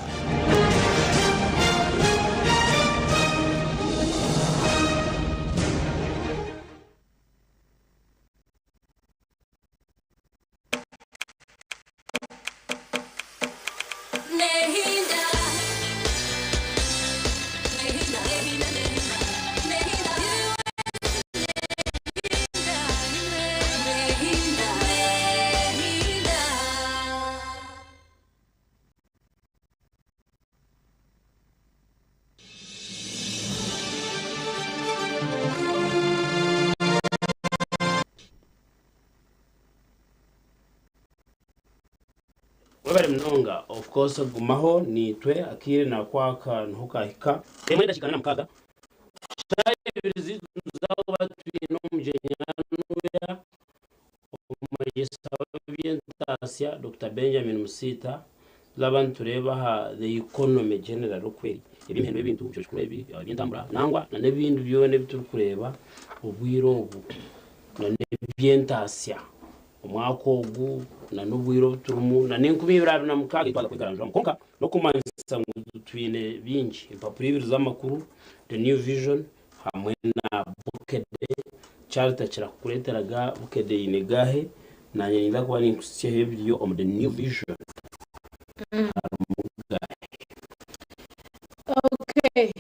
Webare munonga of course gumaho niitwe akaire nakwaka niho kahika emwe dakiika 46 shaaha ibiri ziitu nituza kuba twine omugyenyi anuya omwegyesa w'eby'entaasya Dokita Benjamin Musiita tuzaba nitureeba aha the economy generally oku eri eby'emihendo y'ebintu ebyo kikuru ebi eby'entambura nangwa na n'ebindi byona ebi turikureeba obwire obu na n'eby'entaasya omwaka ogu na n'obwire obu turimu na n'enkumi ibiri abiri na mukaaga ei twaza kwekaranjuramu kwonka n'okumanyisa ngu twine bingi empapura ibiri z'amakuru The New Vision hamwe na Bukedde Charles takira kukureeteraga Bukedde eine gaahe naanye ninza kuba ninkuhitsyaho ebiri omu The New Vision harimu gaahe. Okay,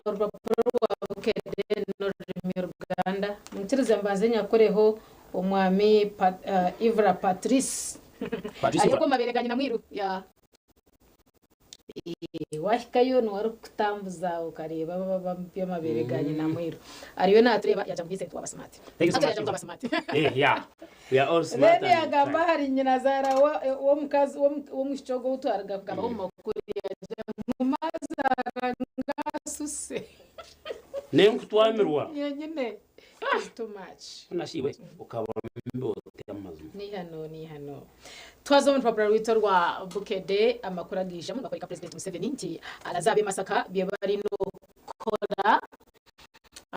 orupapura rwa Bukedde n'orurimi Oruganda. Mwikirize. Nyikiriza mbanze nyakureho omwami Ivra Patrice. Patrice Ari Ivra. omu mabeere ga nyina mwiru. Yeah. Wahikayo niwe arikukutambuza okareeba eby'amabeere ga nyina mwiru. Ariyo naatureeba yaagira ngu Vincent waaba smart. Thank you so Actually much. yaagira ngu waaba smart. Eh, yeah. We are all smart. Then and yagamba ahari nyinazaara w'omukazi w'omwishiki ogwo ou twaruga kugambaho omu makuru yaagira ngu mazaara ngaasuse. Nenkutwamirwa. Nyenyine. It's too much. Nashibwe ukaba mbi ote amazima. Nihano nihano. Twaza omu rupapura rwaitu orwa Bukedde amakuru agaijamu nibakworeka Purezidenti Museveni nti araza abe Masaka bye barinokora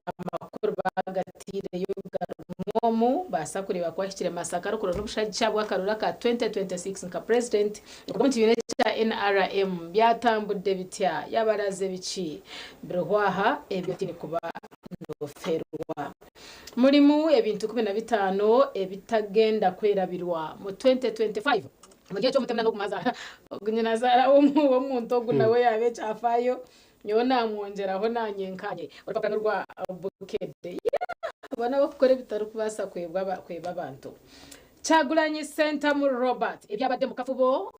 amakuru baagataireyo garimu omu baasa kureeba ku ahikire Masaka arikuronda obushagiki ahabw'akaruru aka 2026 nka Purezidenti okuruga omu kibiina ekya NRM byatambudde bitya yaaba araze biki biriho aha ebyo otaine kuba noferwa. Murimu ebintu 15 ebitagenda kwerabirwa mu 2025. Omuri ekyo omutemuna n'okumazaara ogu nyinazaara w'omuntu ogu nawe yaaba ekyafaayo nyowe naamwongyeraho naanye nkanye. Orupapura n'orwa Bukedde. Yeah! Aba n'ab'okukora ebitarikubaasa kwebwa kweba abantu. Kyagulanyi Ssentamu Robert ebyabadde mu kafubo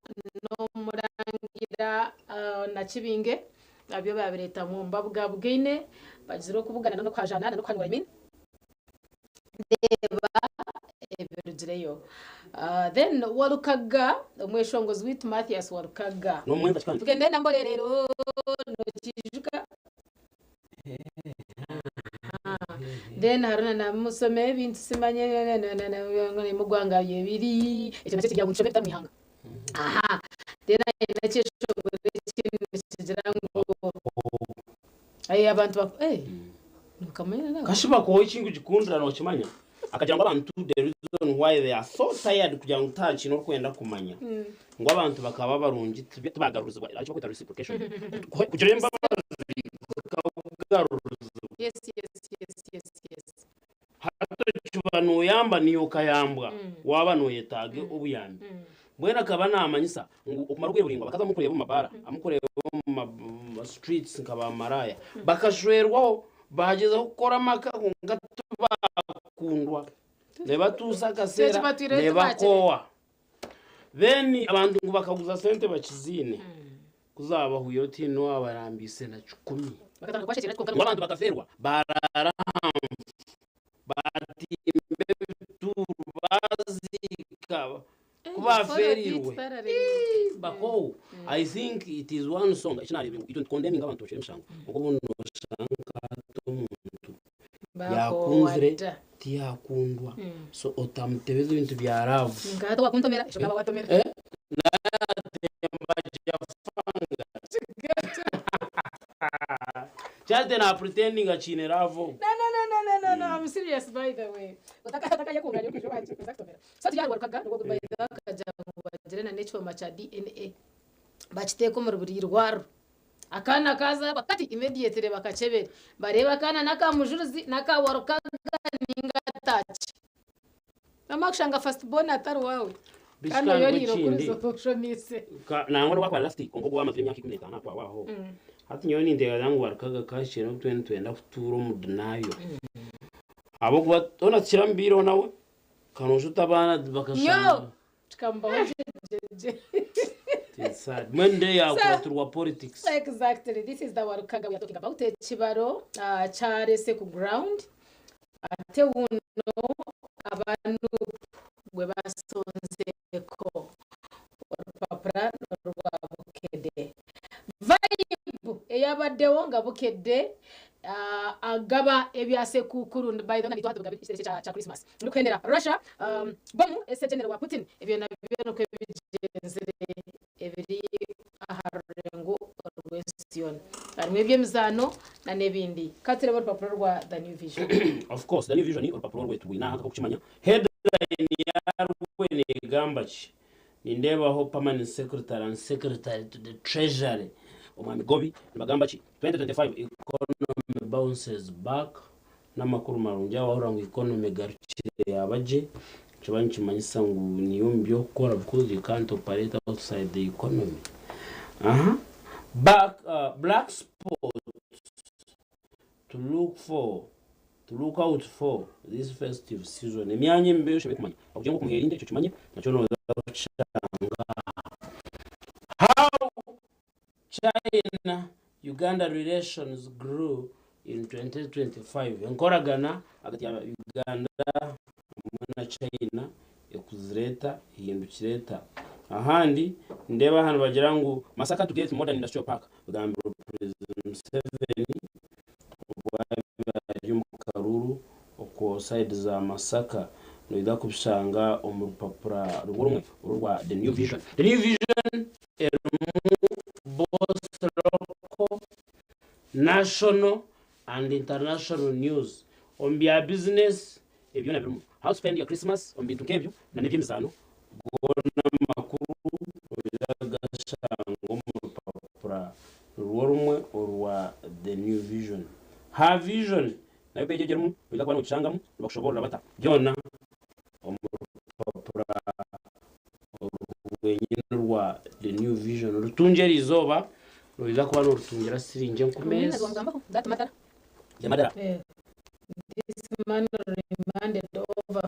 n'omurangira Nakibinge nabyo baabireetamu omu babugabugaine bagizire okubugana n'okuhajaana n'okuhanura I mean reeba ebirugireyo. Then Walukaga omweshongozi waitu Mathias Walukaga N'omwenza kandi. tugende na mborerero nokiijuka Then hariho na musome ebintu simanye mugwanga byebiri ekyo nakyo kiri aho nitushoma ebitari mwihanga. Aha then aine ekyeshongoro ekindi nikigira ngu eh, abantu bak eh, nokamanya nawe. Kashuba kowe ekinkugikundira nokimanya akagira ngu abantu the reason why they are so tired kugira ngu tihakiine orikwenda kumanya ngu abantu bakaba barungi tibagarurizibwa eki barikweta reciprocation kugira embabazi zikagarurizibwa. Yes, yes, yes, yes, yes. Hati okiba noyamba naiwe okayambwa waaba noyetaaga obuyambi. Mbwenu akaba namanyisa ngu okumara obwire buraingwa abakazi abu murikureeba omu mabaara, abu murikureeba omu ma streets nka ba maraaya bakashwerwaho bagyezaho kukora amaka kwonka tibakundwa nebatuusa akaseera nebakoowa. Then abantu ngu bakaguza sente bakiziine kuzabahwire otihaine owabarambiise na kikumi. Ngu abantu bakafeerwa baraara aha nfu batimba ebituuru baziika ku bafeereirwe bakoowu. I think it is one song eki nareebire ngu itwe nitukondeminga abantu bacwire emishango kwonka obundi noshanga nka hati omuntu yakunzire tiyakundwa so otamutebeza ebintu bya love. Kyate na pretendinga kiine love ogu. No, no, no, no, no, no, no. I'm serious by the way. Otakayekunga nyo kujo waje kuza kutomera. So tujya warukaga nubwo by the way akaja ngu bagire na n'ekyoma kya DNA. Bakiteeka omuri buri irwariro. Akaana kazaarwa kati immediately bakakyebera. Bareebe akaana n'aka Mujurizi n'aka Warukaga ninga ataki. Nomara kushanga first born atari waawe. Beitu Kandi kandi oyorire ekindi, okuriza oshomiise. Nangwa n'obu akuba last kwonka ogu owamazire emyaka 15 akwawe aho. Hati nyowe ninteekateeka ngu Warukaga kakihikire n'obu twena nitwenda kutuura omu denial. Ahabw'okuba hoona tukiri omu nawe, kanoosha abaana bakashanga. Nyo! Kikamubaho gyegyegye. It's sad. Mbwenu ndeyo yakuratirwa politics. Exactly. This is the Warukaga we are talking about. Ekibaro ah, kyarese ku ground ate wuno aba Nup gwe basonzeko orupapura n'orwa Bukedde. Vibe eyabaddewo nga Bukedde ah, agaba ebya Sekuukulu by the way nitwa ekitereke kya kya Christmas. Ndikuhendera Russia um, bomu ese General wa Putin ebyo nabyo nikwo bigyenzire ebiri aha rurengo rw'ensi yoona. Harimu eby'emizaano na n'ebindi. Ka tureebe orupapura rwa The New Vision. Of course, The New Vision orupapura orwe turwine aha nk'okukimanya. Headline yarwo negamba ki? Nindeebaho Permanent Secretary and Secretary to the Treasury Omwami Gobi nibagamba ki? 2025 economy bounces back N'amakuru marungi ahu wahurira ngu economy egarukire yaaba gye, nikiba nikimanyisa ngu niiwe omu by'okukora because you can't operate outside the economy. Aha. Back, uh, black spots to look for. To look out for this festive season. Emyanya emibi ei oshemereire kumanya. Okugira ngu okumwerinde ekyo okimanye nakyo nooza kukishanga aha. How China Uganda relations grew in 2025. Enkoragana ahagati ya Uganda hamwe na China ekuzire eta, ehindukire eta? Ahandi nindeeba aha nibagira ngu Masaka to get modern industrial park bigambirwe President Museveni obu abaire ari omu karuuru okwo side za Masaka. Noija kubishanga omu rupapura rurwo rumwe oru orwa The New Vision. The New Vision erimu both local, national and international news omu bya business Ebyo byona birimu How to spend your Christmas omu bintu nk'ebyo na n'eby'emizaano. Goona amakuru noija kugashanga omu rupapura nirwo rumwe orwa The New Vision. Her Vision nayo peegi egyo erimu noija kuba noogishangamu nibakushoboorora bata byona omu rupapura orwenyini orwa The New Vision. Rutungye eriizooba noija kuba noorutungira siringi enkumi ezi. Yamadara. This man remanded over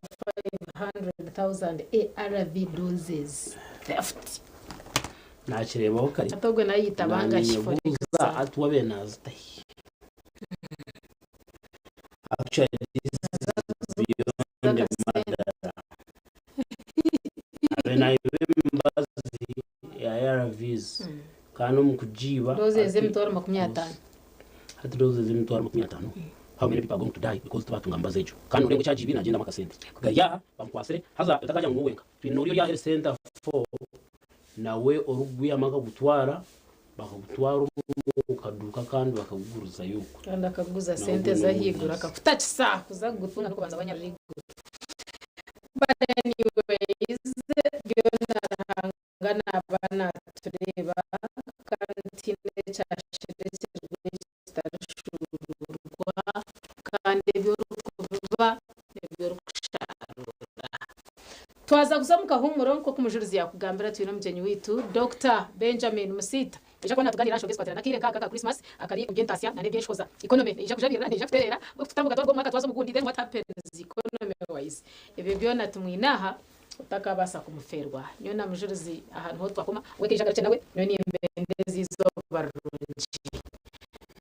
500,000 ARV doses theft. Nakireebaho kare. Hati ogwe nayita bangahi for Nanyebuuza example. ati wabe nazitahi. Actually this is beyond a murderer. Abe nayiba emibazi ya ARVs kandi omu kugiiba Doses ati ez'emitwaro 50. Hati doses ez'emitwaro 50 how many people are going to die because tibatunga mibazi egyo kandi noreeba okyagiibire nagyendamu akasente gari aha bamukwasire haza otakagira ngu niwe wenka twine nori ori aha health center 4 nawe orikugwihamu akagutwara bakagutwara omu kaduuka akandi bakagugurizayo okwo. Kandi akaguza Nawe sente ogwo ez'ahaiguru n'omwizi. akakutakisa kuza kugutunga n'okubanza wanyarira eiguru. But anyways byona Ruhanga naaba naatureeba kandi tihaine ekyasherekirwe ekitarishuuruurwa kandi ebi orikubiba nibyo orikusharuura. Twaza kuza omu kahuumuro nk'oku Omujurizi yaakugambira twine omugyenyi waitu Dokita Benjamin Musiita. Naija kuba naatugaaniira aha nshonga ezikwatiraine n'akaire nk'aka aka Christmas akari omu by'entaasya na n'eby'enshohoza. Economy neija kujabirira, neija kutereera, kutambuka twaruga omu mwaka twaza omu gundi then what happens economy wise? Ebyo byona tumwine aha. Otakabaasa kumufeerwa. Nyowe na Mujurizi aha niho twakoma. We kaija agarukye nawe. Nyowe nimbendeza eizooba rirungi.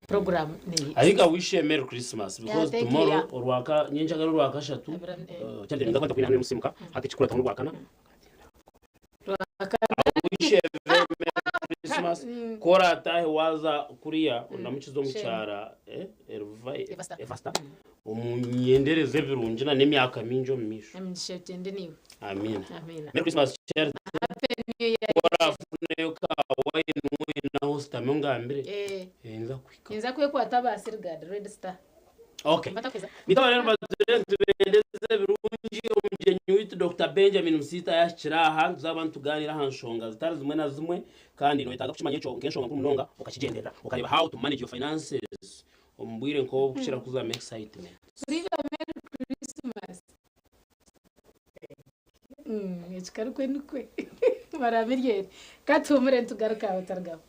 Program ni. I think I wish you a Merry Christmas Yeah, because thank you, tomorrow yeah. orwaka nyenkyakare orwakashatu kyandire ninza kuba ntakwine hanu musimuka hati ekikurataho n'orwakana Rwakana. I wish you a very Merry Christmas ku orataahe waaza kuriya ondamukize omu Shame. kyara eh, Elva- Evasta. Evasta omu nyendereza ebirungi na n'emyaka mingi omu maisho. Emigisha egyende naiwe. Amiina. Amiina. Merry Christmas Charity. Happy New Year. Ku orafuneyo ka wine wine aho ositame ongambire. Eh. Eh, ninza kuhika. Ninza kwekwata aba Sirgard Red Star. Okay. Mbatakweza. Nitaba rero mbature nitubendeza ebirungi omugyenyi waitu Dr. Benjamin Musiita yahikire aha nituzaba nituganira aha nshonga zitari zimwe na zimwe kandi noyetaaga kukimanya ekyo nk'enshonga nkuru munonga okakigyenderera okareba how to manage your finances omu bwire nk'obu kukira kuzamu excitement. Riba Merry Christmas. Ekikarukwe nikwe. Barabiryere. Ka tuhumure nitugaruka aha batarugaho.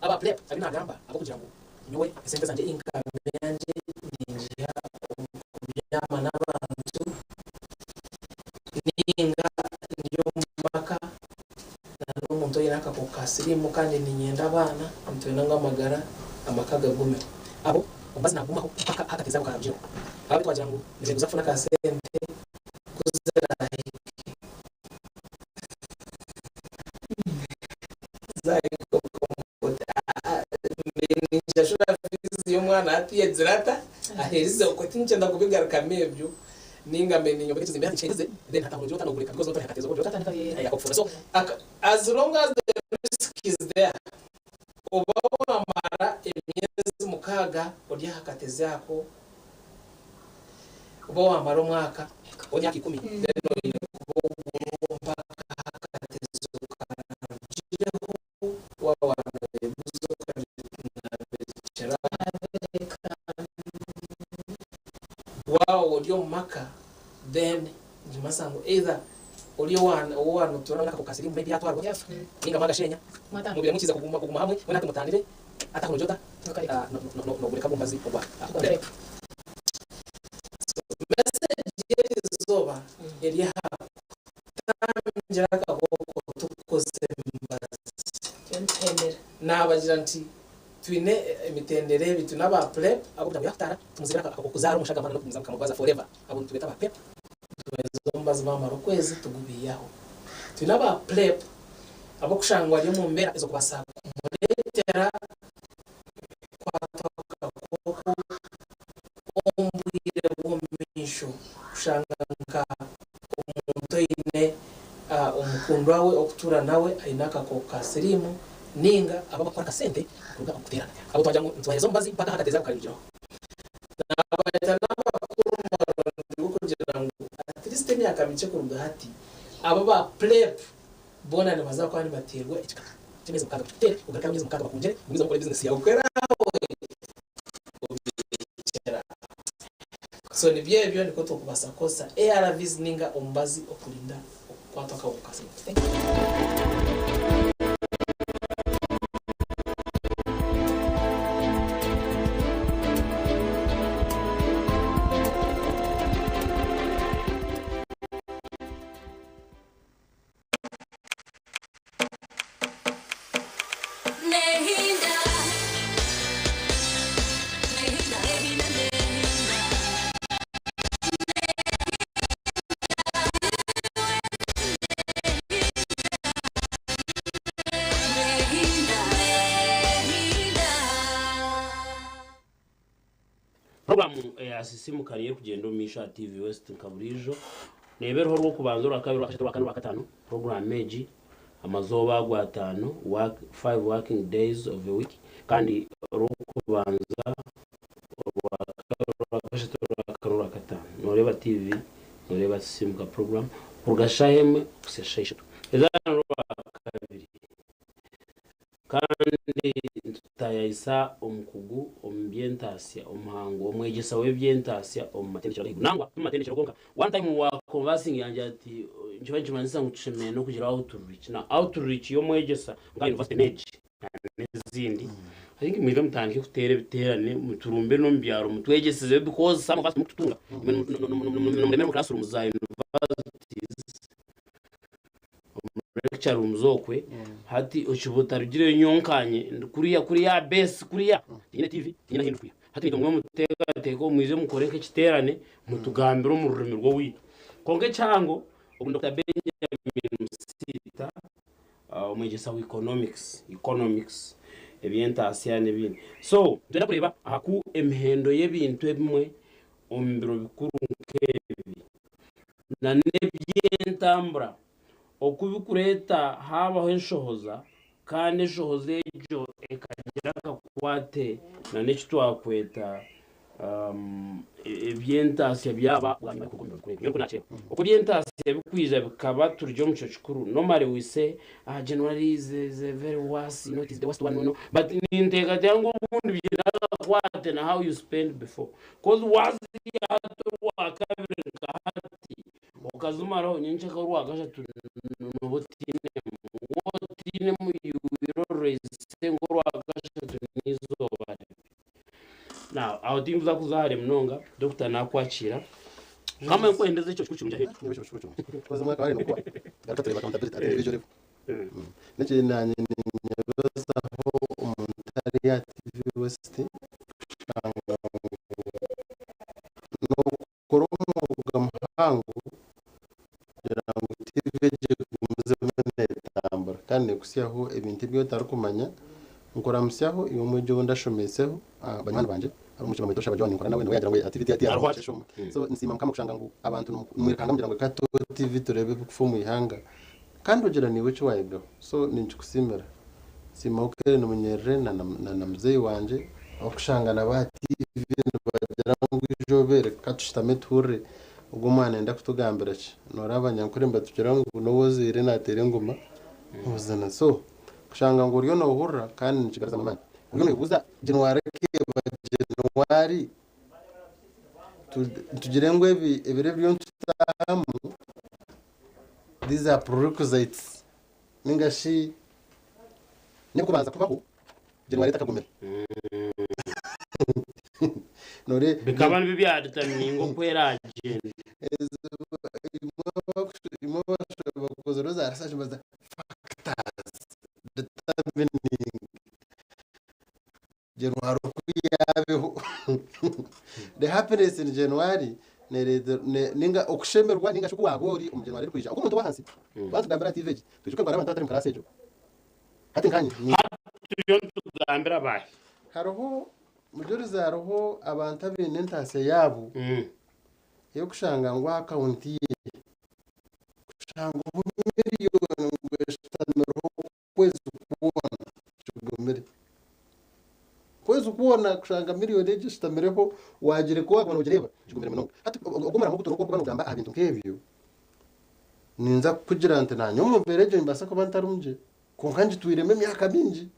Aba pleb abu nagamba ahabw'okugira ngu nyowe esente zangye income yangye ningiiha omu kubyama n'abantu ninga ndi omu maka na n'omuntu oine akakooko ka siriimu kandi niinyenda abaana nitwenda ngu amagara amaka gagumire. Abo omubazi naagumaho mpaka aha kateezi ako kararugireho. Abo abu twagira ngu nibeeguza kufuna ka sente ku ziraahike zaahika ninshashura fiizi y'omwana. omwana hati yegire ata aherize okwe tinkyenda kubigarukamu ebyo ninga mbe ninyombeka ekizimbe hati nkiherize then hati aho nogira ota nogureka because noba otari aha katezo otandika okufuna so as long as the risk is there oba wamara emyezi mukaaga ori aha katezi ako oba wamara omwaka oba emyaka ikumi then oine kuba oguriho mpaka akatezo karugireho waaba wanabeguza okanabekyera waaba ori omu maka then nikimanyisa ngu either ori ou wanotura nawe akakooko ka siriimu maybe yatwarwa ninga mwagashenya mubire mukiza kuguma kuguma hamwe mbwenu hati mutandire hati aho nogira ota nogureka ogwo mubazi ogwa PrEP. So message y'erizooba eri aha kutangira akakooko tukukozesa emibazi. Naabagira nti twine emitendera ebi, twine aba PrEP abu kugira ngu yaakutaara tumuzibire akakooko kuzaara omushagama n'okugumizamu kamurwaza forever, abo nitubeeta aba PEP. Tubaheereza omubazi baamara okwezi tugubiihaho. Twine aba PrEP ab'okushangwa ari omu mbeera ez'okubaasa kumureetera kukwatwa akakooko omu bwire bw'omu maisho kushanga nka omuntu oine omukundwa we okutuura nawe aine akakooko ka siriimu ninga abo abakukora akasente kuruga omu kuteerana. Abo twagira ngu nitubaheereza omubazi mpaka aha akateezi ako karigiraho. Naabareeta n'amakuru marungi g'okugira ngu at least emyaka mikye kuruga hati, abo aba PrEP boona nibaza kuba nibateerwa ekikaka ky'emyezi mukaaga bakikuteere, ogaruke aha myezi mukaaga bakwongyere, ogumiizemu okore bizinesi yaawe okweraho obirekyera aho. So nibyo ebyo nikwo turikubaasa kukozesa ARVs ninga omubazi okurinda okukwatwa akahuka ka siriimu. Puroguraamu eya Sisiimuka niyo erikugyenda omu maisho aha TV West nka buriijo. Neeba eriho Orwokubanza, Orwakabiri, Orwakashatu, Orwakana, Orwakataano. Puroguraamu egi amazooba ago ataano, work, five working days of a week, kandi Orwokubanza, Orwakabiri, Orwakashatu, Orwakana, Orwakataano nooreeba TV, nooreeba Sisiimuka puroguraamu kuruga shaaha emwe kuhitsya shaaha ishatu. Ezaana n'Orwakabiri. Kandi nitutaayaayisa omukugu omu by'entaasya, omuhangu, omwegyesa w'eby'entaasya omu matendekero ag'ahaiguru. Nangwa ti mu matendekero gonka. One time wa conversing yangira ati, Nikiba nikimanyisa ngu tushemereire n'okugira outreach. Now outreach y'omwegyesa nka university n'egi n'ezindi. I think mwije mutandike kuteera ebiteerane muturumbe n'omu byaro mutwegyesezeyo because some of us timukututunga. Nimuremera omu classrooms za universities. Omu lecture rooms okwe hati okiba otarugireyo nyonkanye kuriya kuriya aha base kuriya tinyine TV tinyine ahi ndikwiha hati naitwe mugume muteekateeke mwije mukore nk'ekiteerane mutugambire omu rurimi rw'owaitu kwonka ekihango ogu ni Dokita Benjamin Musiita omwegyesa wa economics economics eby'entaasya n'ebindi so nitwenda kureeba aha ku emihendo y'ebintu ebimwe omu biro bikuru nk'ebi na n'eby'entambura oku birikureeta haabaho enshohoza kandi enshohoza egyo ekagira akakwate na n'eki twakweta eby'entaasya byaba bwanyima y'okuruga omu biro bikuru ebi. Mbwenu ku naakireeba oku eby'entaasya birikwija bikaba turi omu kiro kikuru, normally we say January is a very worse, you know, it is the worst one, no, but ninteekateeka ngu obundi biine akakwate na how you spend before. Coz waziiha hati orwakabiri nka hati okazimaraho nyenkya orwakashatu noba otiinemu waaba otiinemu you will always say ngu orwakashatu n'eizooba ribi. Now aho tinkuza kuza hare munonga doctor nakwakiira Kamwe nkuhendeze ekyo kikuru kirungi aheeru. Ekyo kikuru kirungi. Because omwaka waheriire kuhwa, tugaruka tureeba accountability at individual level. N'ekindi naanye ninyebazaho omuntu ari aha TV West kushanga ngu n'okukora omwoga muhango kugira ngu TV egi egumizemu neetambura kandi neekutsyaho ebintu ebi otarikumanya. Nkuramutsyaho iwe omwegi ou ndashomeseho, banywani bangye. Hariho omushija bamweta Oshaba John ninkora nawe nawe yagira ngu aha TV tihariho Hariho akasheshe omwe. So nsiima Mukama kushanga ngu abantu nimwirukanga mugira ngu reka tuteho TV tureebe ebirikufa omu ihanga kandi ogira naiwe eki wayegaho. So ninkikusiimira. Nsiimaho Kellen Munyerere na na muzeeyi wangye ahabw'okushanga nabo aha TV nibagira ngu ija obe reka tushutame tuhurire ogu omwana nayenda kutugambira ki. Noreeba abanyankore nibatugira ngu n'ou ozaire nateera engoma obuzina. So kushanga ngu oriyo nohurira kandi nikigaruzamu amaani. Oriyo noyebuuza January ekeeba January tugire ngu ebi ebiro ebiriyo nitutaahamu these are prerequisites ninga shi n'ebirikubanza kubaho January etakagumire. Noreeba Bikaba nibyo byadetermininga oku eragyende. Imwe abakozire za research mubaza factors determining January oku yaabeho. The happiness in January nereetera ninga okushemererwa ninga shi oku waaba ori omu January erikwija. Ogu omuntu ow'ahansi twaba nitugambira aha TV egi, twijuke ngu hariho abantu abatari mu karaasi egyo. Hati nkanye ni. Turiyo nitugambira baahi? Hariho, Mujurizi hariho abantu abaine entaasya yaabo ey'okushanga ngu akawunti ye kushangaho miriyoni ngu eshutamireho okwezi kwona kigumire. Okwezi kwona kushanga miriyoni egyo eshutamireho waagireka waaguma noogireeba kigumire munonga. Hati ogwo omurimo ogu turikuba nogamba aha bintu nk'ebyo, ninza kukugira nti naanye omu mbeera egyo nimbaasa kuba ntarimu gye kwonka ngitwiremu emyaka mingi.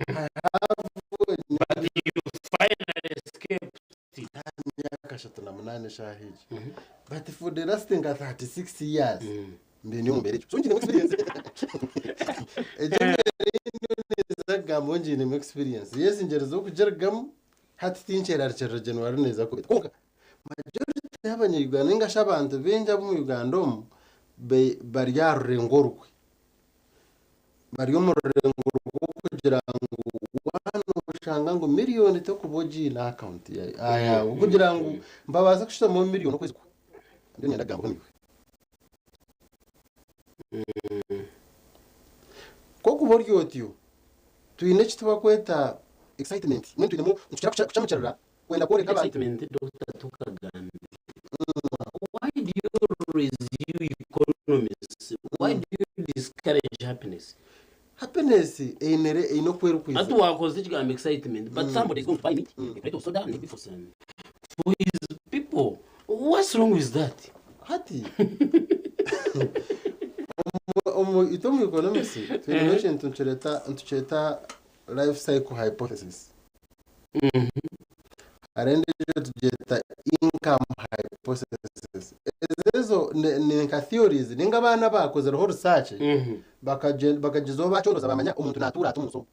I have But you finally escaped it. Emyaka 38 eshaaha egi. But for the last nka 36 years mbaire ndi omu mbeera egyo. So ngiinemu experience. Egyo embeera ei ndiyo ninza kugamba ngiinemu experience. Yes ngyerizeho kugirugamu, hati tinkyerarikirira January neeza kuba eta. Kwonka majority y'abanya-Uganda ninga shi abantu baingi ab'omu Uganda omu bari aha rurengo orwe. Bari omu rurengo rw'okugira ngu waaba noshanga ngu miriyoni tokuba ogiine aha akawunti yaawe kugira ngu nibabaasa kushutamu miriyoni okwezi kwona. Ndiyo niinyenda kugambaho naiwe. Ku orikuba ori otyo, twine eki turikweta excitement mbwenu twinemu nitukira kucamukirira kwenda kworeka abantu. Excitement Doctor tukagambe. Why do you always you economists, why do you discourage happiness? Happiness einere eine oku erikwija. Hati wakozesa ekigambo excitement but somebody is going to buy meat, a crate of soda, maybe for some for his people. What's wrong with that? Hati omu itwe omu economics twinemu ekintu nitureta nitukyeta life cycle hypothesis. Hariho endiijo tugyeta income hypothesis. Ezo ni nka theories ninga abaana abakozireho research bakagyezaho bacondoza bamanya omuntu natuura ata omunsi omu.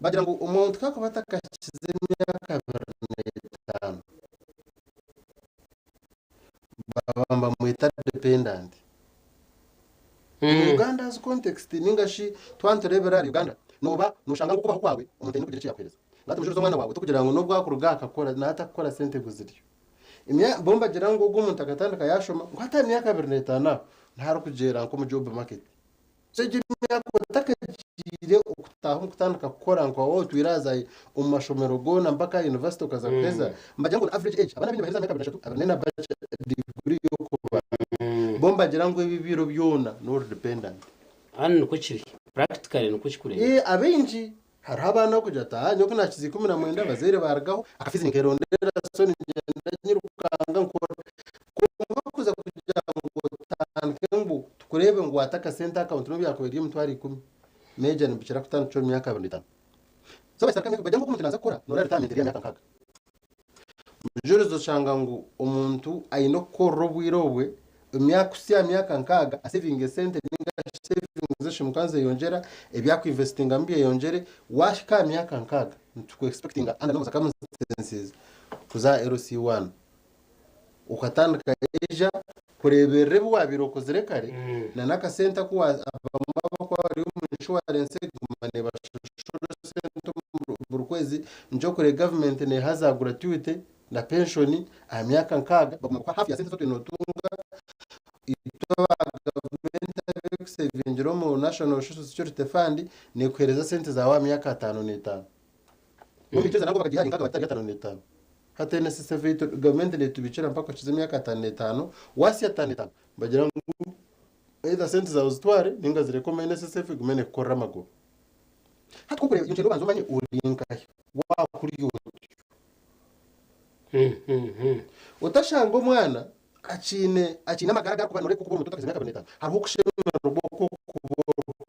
Bagira ngu omuntu ku arikuba atakahikize emyaka 25 baba nibamweta dependant. Omu Uganda's context ninga shi twaba nitureebera ahari Uganda, nooba nooshanga ngu okubaho kwawe omuntu aine kugira eki yaakuheereza. Ngu hati omujuurize omwana waawe tikugira ngu n'obu akuruga aha akakora naaba atakukora sente ngu ziryo. Bo nibagira ngu ogwo omuntu akatandika yaashoma ngu hati aha myaka 25 aho niho arikugyera nk'omu job market. So egyo emyaka otakagiire okutaaha omu kutandika kukora nka waaba otwire haza omu mashomero goona mpaka aha university okaza kuheza, nibagira ngu average age abaana abaingi nibaheza aha myaka 23, 24 bachelor degree y'okubanza. Bo nibagira ngu ebi ebiro byona n'ori dependant. Kandi nikwo kiri. Practically nikwo kirikureebeka. Ee, abaingi hariho abaana abarikugira bati, Aa nyowe ku naakiza 19 abazaire baarugaho, akafiizi ninkerondera so ningyenda nyirukanga nkora. Kwonka kuza kugira ngu otandike ngu tukureebe ngu waata akasente aha akawunti n'obu yaakuba eri emitwaro ikumi, meeja nibikira kutandikira omu myaka 25. So bagira ngu omuntu naaza kukora nooreeba ritayaamenti eri aha myaka nkaaga. Mujurizi oshanga ngu omuntu aine okukorera obwire obwe emyaka kuhitsya aha myaka nkaaga asevinga esente ninga shi savings ze zishemereire kuba nizeyongyera, ebi akuinvestingamu byeyongyere, wahika aha myaka nkaaga nituku expectinga under normal circumstances kuza aha LC one okatandika eija kureeberera ebi waabaire okozire kare na n'akasente aku abamwe abakuba bari omu inshuwarensi eguma neebashashura esente buri kwezi nikyo kure gavumenti neeha za gratuity na penshoni aha myaka nkaaga baguma bakuha haafu ya sente ezi otwire nootunga itwe aba gavumenti abarikusevingira omu National Social Security Fund neekuheereza sente zaawe aha myaka ataano n'etaano. Nobiikiriza nangwa bakagiha ahari nkaga bati ahari 55. Hati NSSF eitu gavumenti netubiikira mpaka okize emyaka 55, wahitsya 55 nibagira ngu either sente zaawe ozitware ninga zireke omu NSSF egume nekukorera amagoba. Hati ku orikureeba nikyenda obanze omanye ori nkahi, waakurya otyo. Otashanga omwana akiine akiine amagara agarikuba noreeba kuba ori omuto otakahitsya emyaka 25 hariho okushemererwa okw'okuba oriho.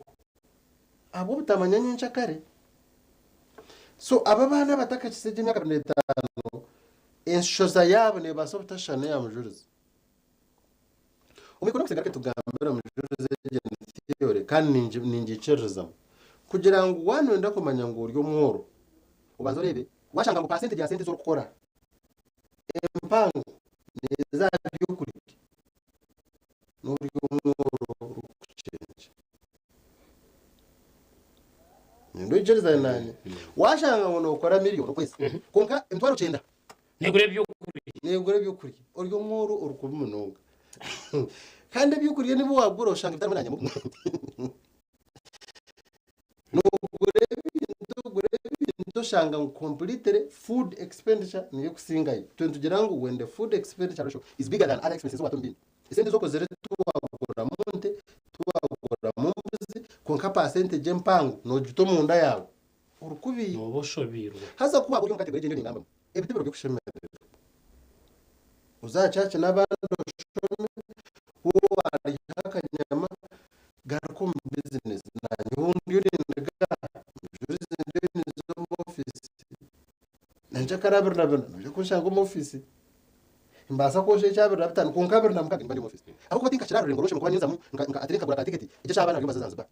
Ahabw'obutamanya nyencakare. So abo abaana abatakakitse egyo emyaka 25 enshoza yaabo neebaasa obutashushana n'eya mujurizi. Omu economics ngaruke tugambire mujurizi egyo ni theory kandi ningiikiririzamu. Kugira ngu waaba nooyenda kumanya ngu ori omworo, obanze oreebe waashanga ngu percentage ya sente ezi orikukora empango neeza aha by'okurya n'ori omworo orikukyengye. Niinyenda oikirizane naanye. Waashanga ngu nookora miriyoni okwezi kwonka 90,000 Neegura ebyokurya. Neegura ebyokurya. Ori omworo orikubi munonga. Kandi ebyokurya n'ebi waagura oshanga bitarimu na nyama obumwe. Noogura ebintu ogura ebintu oshanga ngu completely food expenditure niyo ekusingayo. Itwe nitugira ngu when the food expenditure ratio is bigger than other expenses waata omu bindi. Esente ezi okozire tiwaguramu nte, tiwaguramu mbuzi, kwonka percentage empango noogita omunda yaawe. Orikubi. Nooba oshobeirwe. Haza ku waaba ori omu category egi endiyo ningambamu, ebi tibiro by'okushemererwa. Oze aha church n'abandi oshome, waaba wariha akanyama, garuka omu business. Naanye obu ndiyo nindiga, mujurizi ndiyo ninza omu office, nyenkyakare 25 noija kunshanga omu office. Nimbaasa kwosha ekya 25 kwonka 26 nimba ndi omu office. Ahabw'okuba tinkakira aha rurengo rw'oshemwe kuba ninzamu nka nka atari nkagura ka ticket, ekyo eky'abaana bariyo nibaza Zanzibar.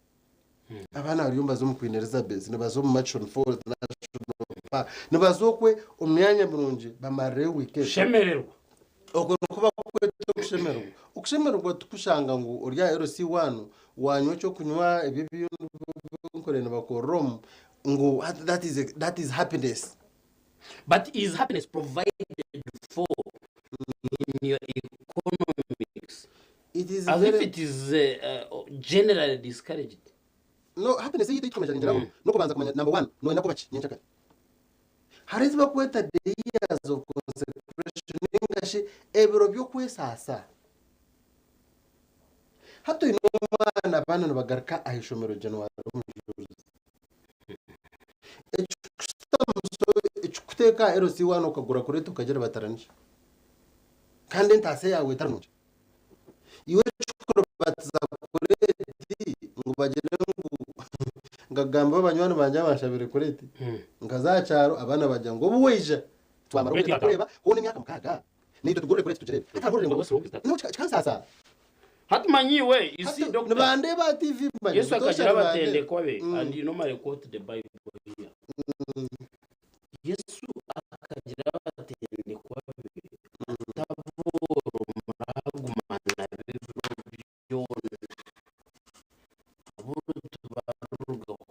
Abaana bariyo nibaza omu Queen Elizabeth, nibaza omu Murchison Falls National Park, nibaza okwe omu myanya mirungi bamarireyo weekend. Kushemererwa. Okwo nikuba kwetwa okushemererwa. Okushemererwa tikushanga ngu ori aha LC one wanywa ekyokunywa ebyo ebi nkureba nibakorera omu ngu that is, that is happiness. But is happiness provided for in your economics? It is As if very it is generally discouraged. No, happiness ei turikumeasuringiraho n'okubanza kumanya number one noyenda kuba ki nyenkyakare. Hariho ezi barikweta the years of consecration ninga shi ebiro by'okwesaasa. Hati oine omwana abaana nibagaruka aha ishomero January omujurizi. Ekikuteeka aha LC one okagura kureeta okagira bataranisha kandi entaasa yaawe etari nungi. Iwe ekikukuribatiza kureeti ngu bagire ngu nkagamba banywani bangye abanshabire kureeti nkaza aha kyaro abaana bagira ngu obu waija twamara Kureeti obwire yataha. tukureeba hoona emyaka mukaaga naitwe tugurire kureeti tugireebe. Hati hariho orurengo no kikansaasa. Hati manya iwe, you see Hati doctor, nibandeeba aha TV manya Yesu butoosha akagira nibandeeba. abatendekwa be and you normally quote the Bible here. Yesu akagira abatendekwa be ati abooro muragumana nabo ebiro byona, abooro tibarurugaho.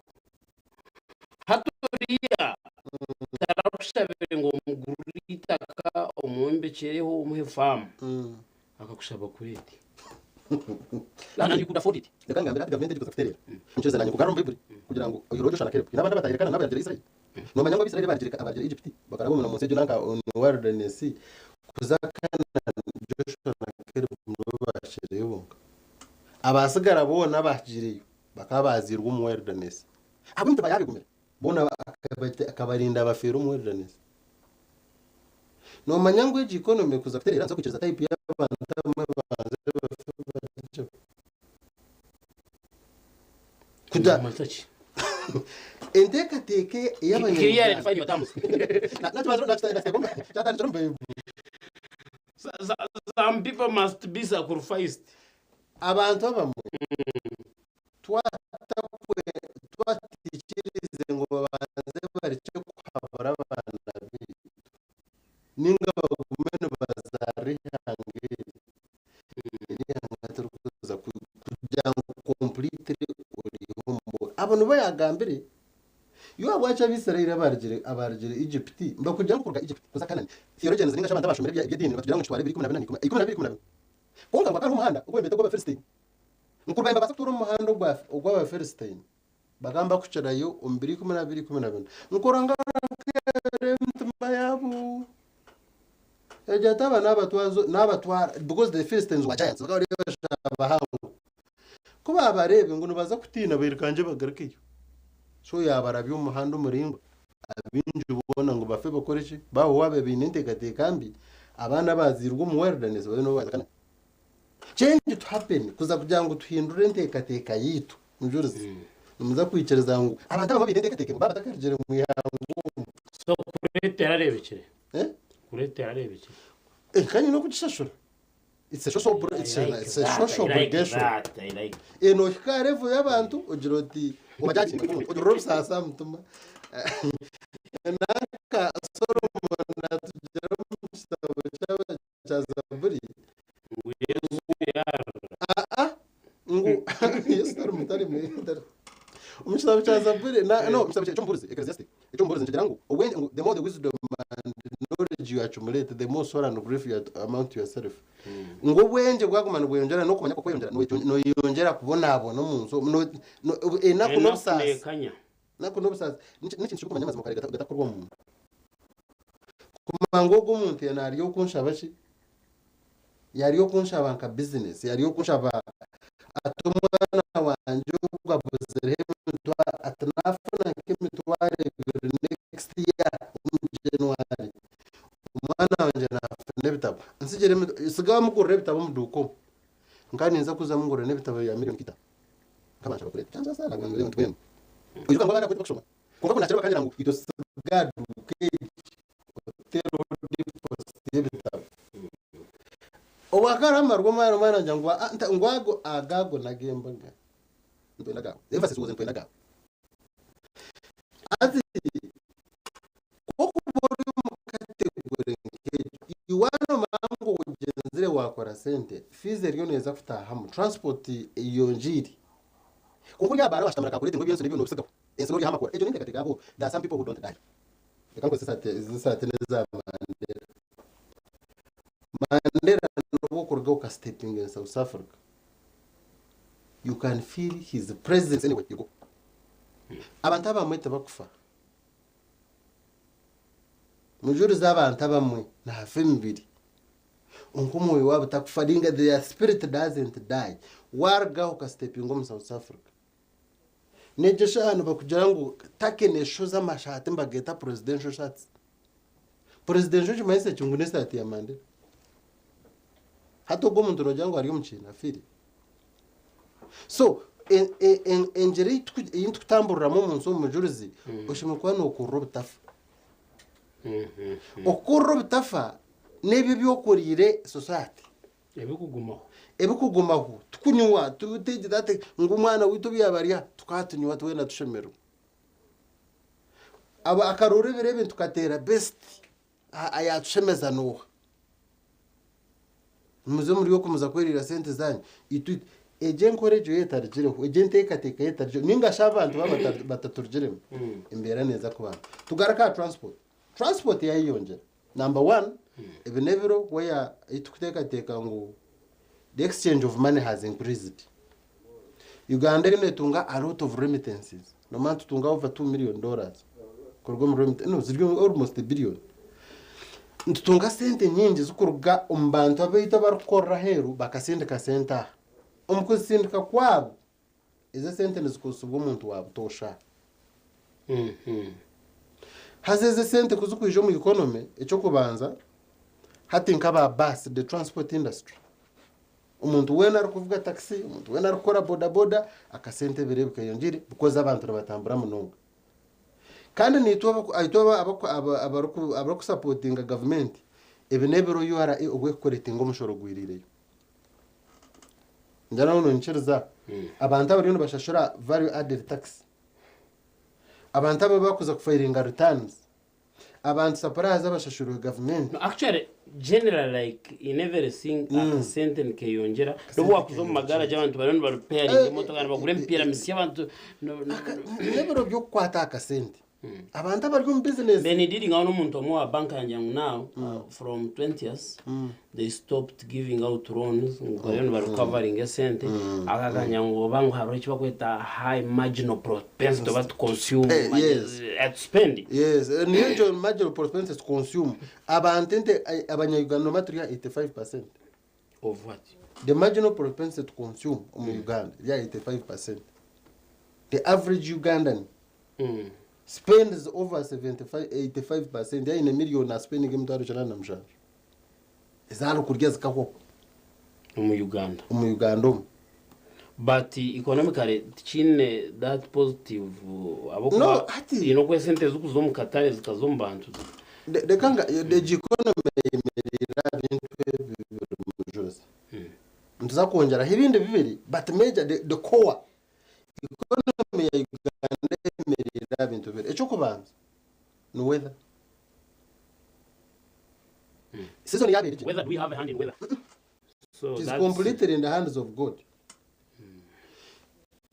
Hati oriya tarakushabire ngu omugurire eitaka, omwombekyereho, omuhe faamu, akakushaba kureeti. And you could afford it. Reka ngambire hati gavumenti egi kuza kutereera. Nyikiriza nanye nkugarure omu Baibuli kugira ngu oihireho Joshua na Caleb. Haine abandi abatahire Kanani n'abayarugire Israeli. Noomanya ngu Abaisraeli abaarugire abaarugire Egypt bakaraba omu nsi egyo nanka omu wilderness kuza Kanani Joshua na Caleb nibo baashigireyo bonka. Abaatsigara boona abaagiireyo bakaba baazairwe omu wilderness. Ahabw'emitima yaabo egumire, boona akabarinda bafeera omu wilderness. Noomanya ngu egi economy kuza kutereera niza kwikiriza type y'abantu abamwe babanze bafe bagigyeho. Kugira Nimumanyisa ki? enteekateeka Clearly define your terms. ey'abanyayuganda omu Baibuli. Some people must be sacrificed. Abantu abamwe twataikiriize ngu babanze barekye kuhabura abaana baitu ninga bagume nibazaara eihanga eri, eri eihanga tirikuza kugira ngu completely oriihe omu booro. Abo nibo yaagambire. Iwe ahabwaki Abaisraeli abaarugire abaarugire Egypt nibakugira ngu kuruga Egypt kuza Kanaani, theologians ninga shi abantu abashomire ebya eby'ediini nibatugira ngu nikitwara ebiro 14, 12, 14. Kwonka ngu hakaba hariho omuhanda ogw'obu nibeeta ogw'Abafilisitiini. Ngu kuruga nibabaasa kutuura omu muhanda ogwa ogw'Abafilisitiini. Bakaba nibakukirayo omu biro 12, 14. Nkora nkareeba emitima yaabo. Yagira ati aba nabatwaza nabatwara because the Philistines were giants bakaba bari abashaija bahango. Ku baabareebe ngu nibaza kutiina bairukangye bagarukeyo. So yaabarabya omu muhanda omuraingwa abaingi boona ngu bafe bakore ki? Baaba waaba baine enteekateeka mbi abaana abaazairwe omu wilderness babe nibo baaza Kanaani. Change to happen kuza kugira ngu tuhindure enteekateeka yaitu. Mujurizi, nimuza kwikiriza ngu abantu abamwe baine enteekateeka emwe baaba batakarugire mu ihanga omu. So kureeta erareebekire? Eh? Kureeta erareebekire? Eh, kandi nyine okugishashura. It's a social, I it's a, like it's a that, social I like obligation. that, I like Eh, nohika aha level y'abantu ogira oti obajaginga ogira obusaasi aha mutima. Nanka Solomon atugira omu kitabo ky'aba- kya Zaburi ngu Yesu yarira. Aa, ngu Yesu tari mutari mutari. Omu kitabo kya Zaburi na no omu kitabo ky'omubuurizi Ecclesiastes eky'omubuurizi nikigira ngu obwengye ngu the more the wisdom and knowledge you accumulate the more sorrow and grief you amount to yourself. Ngu obwengye bwaguma nibweyongyera n'okumanya kweyongyera noyeyongyera kubonabona omu nsi omu, no- no- enaku Enaku n'obusaasi. neekanya. Enaku n'obusaasi n'ekintu kirikumanya amazima kare gatakorwa omu muntu. Kumanya ngu ogu omuntu yaaba ari okunshaba ki? Yaari okunshaba nka bizinesi, yaari okunshaba ati omwana wangye ogu abuzireho emitwaro ati naafuna nk'emitwaro ebiri next year omu January omwana wangye naafuna ebitabo. Nsigire nsigaho mugurire ebitabo omu duuka omu. Nkaba ninza kuzamu ngure n'ebitabo bya miriyoni nka itaano. Nkabanshaba kureta. Kyansaasira nagamba ngu mbwenu. Oijuka ngu abaana bakwe tibakushoma. Kwonka ku naakireba bakangira ngu itwe tsiga duuka egi oteereho deposit y'ebitabo. Obu akaba aramarwa omwana omwana angira ngu aa nta ngu ago ago ago n'ag'embaga. Nitwenda agaawe. The emphasis was nitwenda agaawe. Hati ku orikuba ori omu category nk'egyo, iwe nomanya ngu ogyenzire waakora sente, fees eriyo neeza kutaahamu, transport eyongiire. Kwonka ori aha baara washutamira ka kureti ngu eby'ensi nibyo nobisigaho. Ensi noryaho amakura. Egyo n'enteekateeka yaabo. There are some people who don't die. Reka nkozese esaati ezi esaati n'eza Mandela. Mandela n'obu okuruga oka steppinga in South Africa, you can feel his presence anywhere you go. Abantu abamwe tibakufa. Mujurize abantu abamwe nihafa emibiri. Kwonka omwoyo waabo takufa ninga their spirit doesn't die. Warugaho okasitepinga omu South Africa. N'egyo eshaaha nibakugira ngu Turkey neshoza amashaati nibageeta presidential shirts. Presidential nikimanyisa ki? Ngu n'esaati ya Mandela. Hati ogwo omuntu nogira ngu ari omu kiina afiire? So engyera ei turikutamburiramu omu nsi omu mujurizi, oshemereire kuba nokurura obutafa. Okukurura obutafa n'ebyo ebi okoriire society. Ebikugumaho. Ebikugumaho. Tikunywa, tutegira ati ngu omwana waitu obu yaaba ari aha, tukaba tunywa twena tushemererwa. Aba akaroora ebiro ebi tukateera best ayatushemeza n'oha? Nimuza omuri okwo muza kweriira sente zanyu. Itwe egyo enkora egyo yo etarugireho, egyo enteekateeka yo etarugireho, ninga shi abantu baaba bataturugiremu, embeera neeza kuba mbi. Tugaruke aha transport. Transport yayeyongyera. Number one, ebi n'ebiro where ei turikuteekateeka ngu the exchange of money has increased. Uganda eriyo neetunga a lot of remittances. Noomanya nitutunga over 2 million dollars kuruga omu remittance, no ziri almost a billion. Nitutunga sente nyingi zikuruga omu bantu abaitu abarikukorera aheeru bakasindika sente aha. Omu kuzisindika kwabo, ezo esente nizikozesibwa omuntu wa butoosha. Haza ezo esente ku zirikwija omu economy, eky'okubanza hati nk'aba bus, the transport industry, omuntu weena arikuvuga takisi, omuntu weena arikukora bodaboda, akasente ebiro ebi keyongiire because abantu nibatambura munonga. Kandi naitwe abaku- itwe abaku- abarikusapotinga gavumenti, ebi n'ebiro URA obu erikukoretinga omushoro gwiriireyo. Ningira nawe noikiriza abantu abariyo nibashashura value added tax, abantu aba abakuza kufayiringa returns, abantu suppliers abashashuriwe gavumenti. No, actually generally like in everything akasente nikeyongyera n'obu wakuza omu magarage abantu bariyo nibaripairinga emotoka nibagura emipiira misya abantu N'ebiro by'okukwata aha kasente. Abantu abari omu business. Then dealing aho n'omuntu omwe wa bank yangira ngu now from 20th they stopped giving out loans ngu bariyo niba recovering esente akaganya ngu oba ngu hariho eki bakweta high marginal propensity oba to consume Eh, money, yes. to spend. Yes, niyo egyo marginal propensity to consume. Abantu ente abanya-Uganda noma turi aha 85%. Of what? The marginal propensity to consume omu Uganda eri aha 85%. The average Ugandan spends over 75, 85% yaine million aspendinga 807 ezi arikurya zikahwaho. Omu Uganda. Omu Uganda omu. But economically tikiine that positive ahabw'okuba No, hati. haine oku esente zirikuza omu katare zikaza omu bantu. Reka nga egi economy eyemereire aha bintu ebi bibiri Mujuzi. Nituza kwongyeraho ebindi bibiri but major the, the core economy ya Uganda eyemereire aha bintu bibiri. Eky'okubanza ni weather. Season yaaba eri gye. Weather, do we have a hand in weather? So It is that's completely in the hands of God.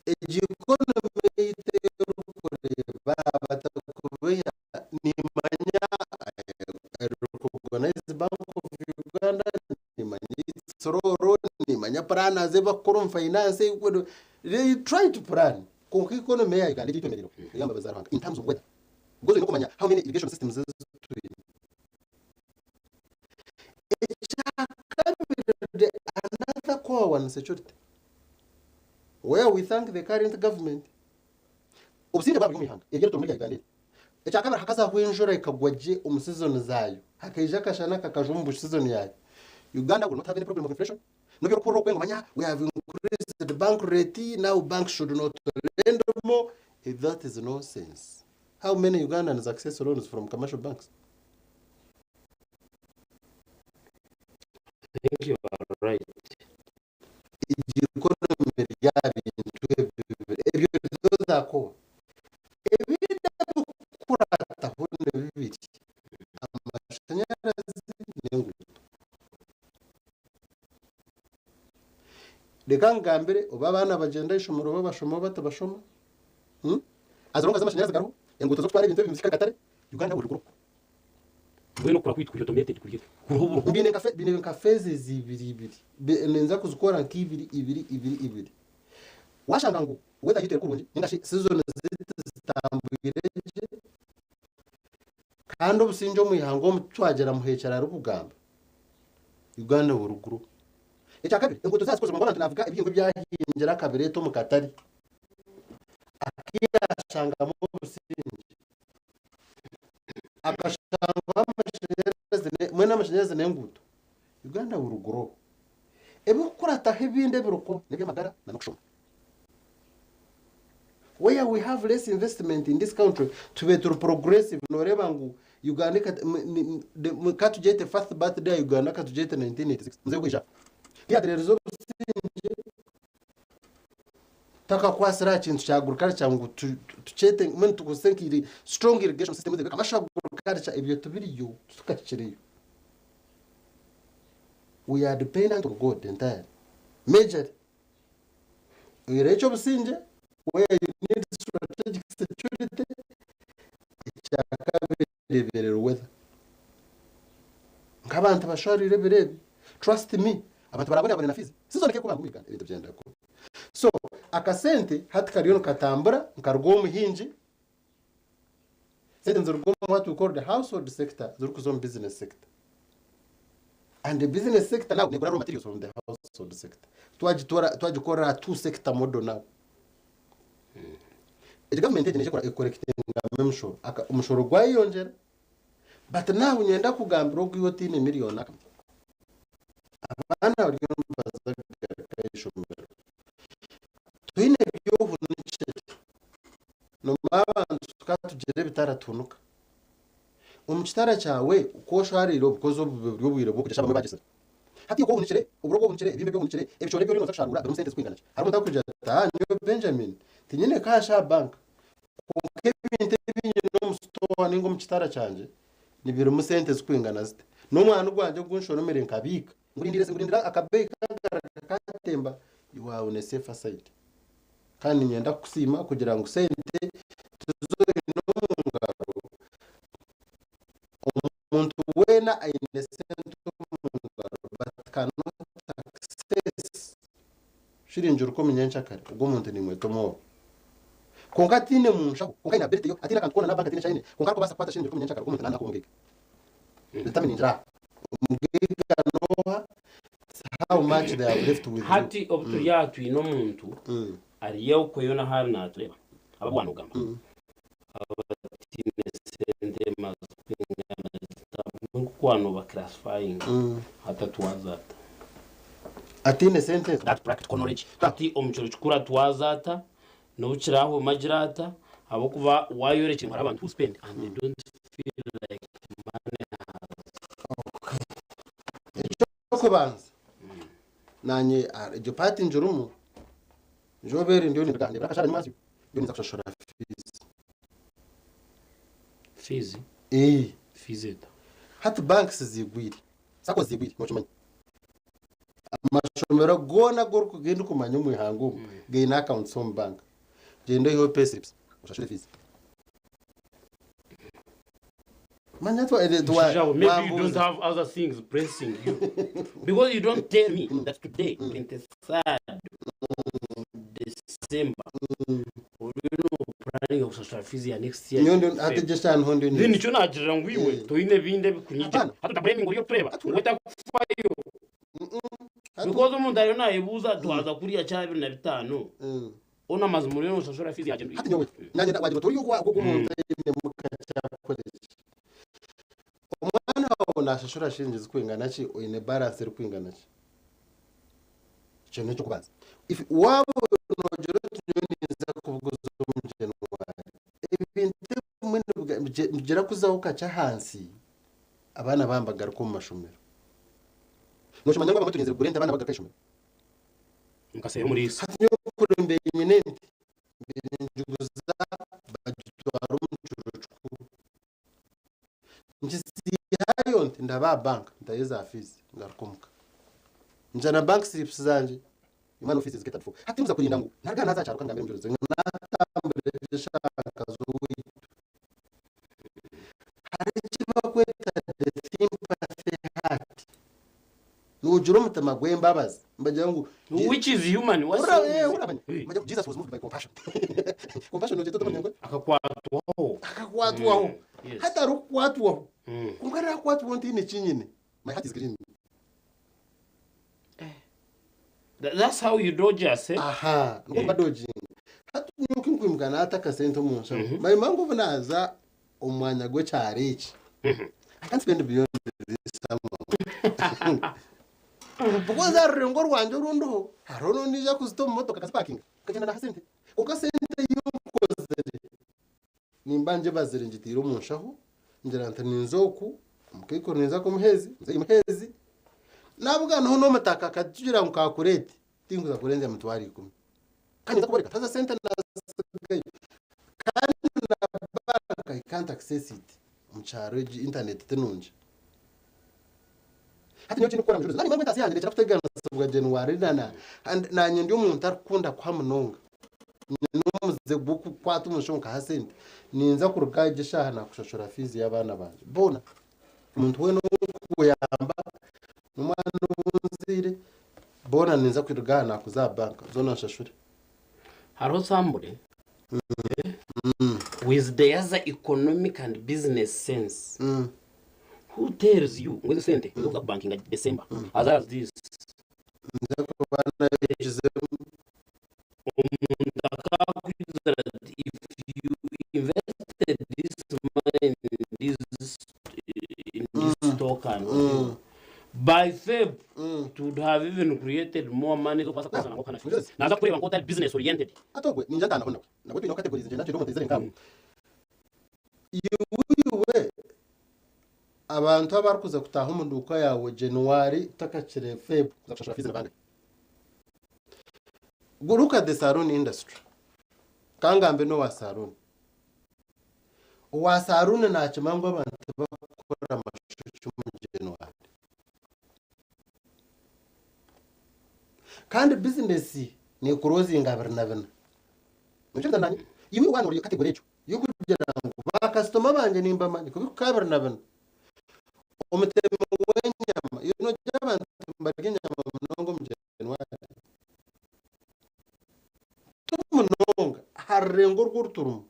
Egi economy yaitu erikureeba batakubeya nimanya I recognize Bank of Uganda, nimanya its role, nimanya planners ebakukora omu finance, they try to plan. Kwonka economy ya Uganda egyemereire eyambabazi za Ruhanga in terms of weather. Because oine kumanya how many irrigation systems ezi twine. Ekyakabiri the another core one security where we thank the current government. Obusingye bwaba buri omu ihanga eryo eritu omuri rya Uganda eri. Ekyakabiri hakazaho enjura ekagwa gye omu season zaayo hakaija akashana kakajwa omu season yaayo. Uganda will not have any problem of inflation. N'obu orikuhurira okwe ngu manya we have increased the bank rate now banks should not lend more if that is nonsense. How many Ugandans access loans from commercial banks? I think you are right. Egi economy eri aha bintu ebi bibiri. Ebyo those are core. Ebindi ebikukurataho ni bibiri. Amashanyarazi n'enguuto. Reka nkugambire oba abaana bagyenda aha ishomero oba bashoma oba tibashoma, as long as amashanyarazi gariho, enguuto z'okutwara ebintu ebi nizihika akatare, Uganda will grow. Mbwenu okukura kwaitu kuri automated kuri kuriho buriho. Biine nka biine nka phases ibiri ibiri. Ninza kuzikora nka ibiri ibiri ibiri ibiri. Washanga ngu weather yaitu eri kurungi ninga shi season zaitu zitambwire gye kandi obusingye omu ihanga omu titwagira muhekyera arikugamba, Uganda will grow. Ekyakabiri, enguuto zaaba zikozirwe ngu abantu navuga ebihingwa ebi ahingire akabireeta omu katare, akiyashangamu obusingye. Akashangwaho amashanyarazi mbwenu amashanyarazi n'enguuto, Uganda will grow. Ebirikukurataho ebindi ebirikuba n'eby'amagara n'okushoma. Where we have less investment in this country, tube turi progressive nooreeba ngu Uganda ka tugyete first birthday ya Uganda ka tugyete 1986 muzeeyi kwija tiyatererize obusingye takakwasire aha kintu kya agriculture ngu tukyete mbwenu tukozese nka strong irrigation system commercial agriculture ebyo tibiriyo titukahikireyo. We are dependent on God entirely majorly. Oyihireho eky'obusingye where you need strategic security ekyakabiri reeberera weather. Nk'abantu abashwariire ebiro ebi trust me abantu barabonabona na fees season kekuba ngu Uganda ebintu byenda kuba. So akasente hati kariyo nikatambura nikaruga omu muhingi sente niziruga omu what we call the household sector zirikuza omu business sector. And the business sector now negura raw materials from the household sector. Twagitora twagikorera two sector model now. Egi government egi neija ecollectingamu emishoro. Aka omushoro gwayeyongyera but now niinyenda kugambira ogu iwe otaine million akamwe. Abaana bariyo nibaza kugaruka aha ishomero. Twine eby'ohunikire. Nomanya abantu tukatugira ebitaratuhunika. Omu kitara kyawe ku oshwariire obukozi obu buri obwire bw'okugyesha abamwe bagyesire. Hati iwe ku ohunikire, oburo obu ohunikire, ebihimba ebi ohunikire, ebicoori ebi oriyo nooza kusharuura birimu sente zirikwingana ki? Hariho omuntu arikugira ati, Aa nyowe Benjamin, tinyine cash aha bank, kwonka ebintu ebi nyine omu sitowa nainga omu kitara kyangye nibirimu sente zirikwingana ziti. N'omwani gwangye ogu nshoromire nkabiika, ngurindire ngurindire akabeeyi kagaruka katemba, you are on a safer side. Kandi niinyenda kukusiima kugira ngu sente tizoine omu ngaro. weena aine sente omu ngaro but cannot access shiringi rukumi nyenkyakare, ogwo omuntu nimweta omworo. Kwonka ataine mu nshaho, kwonka aine ability yo, ataine akantu koona na bank ataine eki aine, kwonka arikubaasa kukwata shiringi rukumi nyenkyakare, ogwo omuntu naaba omugaiga. Determiningira aha. Omugaiga n'oha? It's how much they have left with you. Hati obu turi aha twine omuntu ari okwe yoona ahu ari naatureeba, aba waanogamba abataine sente emaze kwingana zita, mbwenu ku waanoba classifying hati atwaza ata? Ataine sente ezo? That practical knowledge. Hati omu kiro kikuru atwaza ata? N'obu kiraahwemu agire ata? Ahabw'okuba waayorekire ngu hariho abantu who spend and they don't feel like money has. Eky'okubanza, naanye egyo paati ngirimu, njobeere ndiyo nindeeba akashaara nyima ndiyo ninza kushashura fiizi. Fiizi? Ee. Fiizi eta? Hati banks ziigwire, SACCOs ziigwire nookimanya. Amashomero goona agu ndikumanya omu ihanga omu gaine accounts omu bank. Gyenda oiheho payslips oshashure fees. Manya Mushaija we, maybe you don't wambuuza. have other things pressing you because you don't tell me that today 23rd of December oriyo nopuraninga kushashura fees ya next year. Nyowe ndi- hati gye shaaha niho ndiyo Then ninza. nikyo naagirira ngu iwe toine ebindi ebikunyija. Hati otablaminga ori okureeba ngu otakufayo. Because omuntu ariyo nayebuuza twaza kuriya 25 onu amazima oriyo noshashura fees yangye. Hati nyowe nanye wagira oti ori ogwo omuntu aine muka kyakora eki. Omwana wawe nashashura shiringi zirikwingana ki oine balance erikwingana ki? Ekyo n'ekyokubanza. If waaba nogira oti nyowe ninza kubuguza omu January, ebintu ebimwe nibigira kuzaho kakye ahansi abaana baaba nibagaruka omu mashomero. Nookimanya ngu abamwe turinzire kugura ente abaana bagaruka aha ishomero? Nkaseera omuriisa. Hati nyowe kuri mbaire nyine ente, mbaire ningiguza bagitwara omu kiro kikuru. Ngizihayo nti ndaba aha banka ntayo za fiizi ngaruka omuka. Nja na bank slips zangye, omwana we fees ziketatu for. Hati nkuza kurinda ngu naruga aha naaza aha kyaro kangambire omucuruzi ngu natambura egyo eshaaha nkaza owaitu. Hariho eki barikweta the sympathy heart. Noogira omutima gw'embabazi. Nibagira ngu Which is human. What's Ora- wrong eh, with ora- it? Bagira ngu Jesus was moved by compassion. Compassion nogyeta ota omuringo gwe? Akakwatwaho. Akakwatwaho. Yes. Hati arikukwatwaho. Kwonka arakwatwaho ntiine ki nyine. My heart is clean. That's how you dodge us, eh? Aha, nikwo mba dodginga. Hati nyowe ku nkwimuka naata akasente omu nshaho, mazima ngu obu naaza omu mwanya gw'ekyaro eki, I can't spend beyond this amount. Because aha rurengo rwangye oru ndiho, hariho n'ondiijo akuzita omu motoka akazipakinga, akagyenda naaha sente. Kwonka sente ei nkozire, nimba ngibazire ngitaire omu nshaho, ngira nti ninza oku, omukaikuru ninza kumuheezi, nze muheezi. Nabuganaho n'omutaka akatugira ngu kakureete, tinkuza kurenzya 100,000. Kandi ninza kuboreka, haza sente nazigayo. Kandi na banka I can't access it omu kyaro egi internet ti nungi. Hati nyowe ekindikukora mujulizi, nanye mbwenu entasi yangye neekira kuteganisibwa January na and nanye ndi omuntu arikukunda kuha munonga. Nyine omuze gw'okukwata omu nshaho nkaha sente. Ninza kuruga egi eshaaha naakushashura fiizi y'abaana bangye boona. Omuntu weena ou ndikuyamba, n'omwana ou nzaire, boona ninza kuruga aha naakuza aha banka zoona nshashure. Hariho somebody with the other economic and business sense who tells you ngu ezi sente nizo kubankinga December as as this. Nza kuba nayegizemu. Omuntu akakwizira ati if you invested this money in this, in this stock and whatever, by Feb it would have even created more money zokubaasa kukozesa nangwa kuhana fees. Naza kukureeba nk'otari business oriented. Hati ogwe ninja ntaanaho nawe. Nabwe twineho categories ngyenda nkyenda omuntu aizire nkawe. Iwe abantu abarikuza kutaaha omu duuka yaawe January tutakakire Feb kuza kushashura fees ni bangahi? Look at the saloon industry. Kangambe n'owa saloon. Owa saloon nakimanya ngu abantu tibakukora amashokye omu January. Kandi bizinesi neekurozinga 24. Noikiriza nanye? Iwe waaba ori category egyo y'okugira ngu baakasitoma bangye nimbamanya kubikuka 24. Omutemi w'enyama, iwe noogira abantu nibarya enyama munonga omu January? Ti munonga aha rurengo oru oruturimu.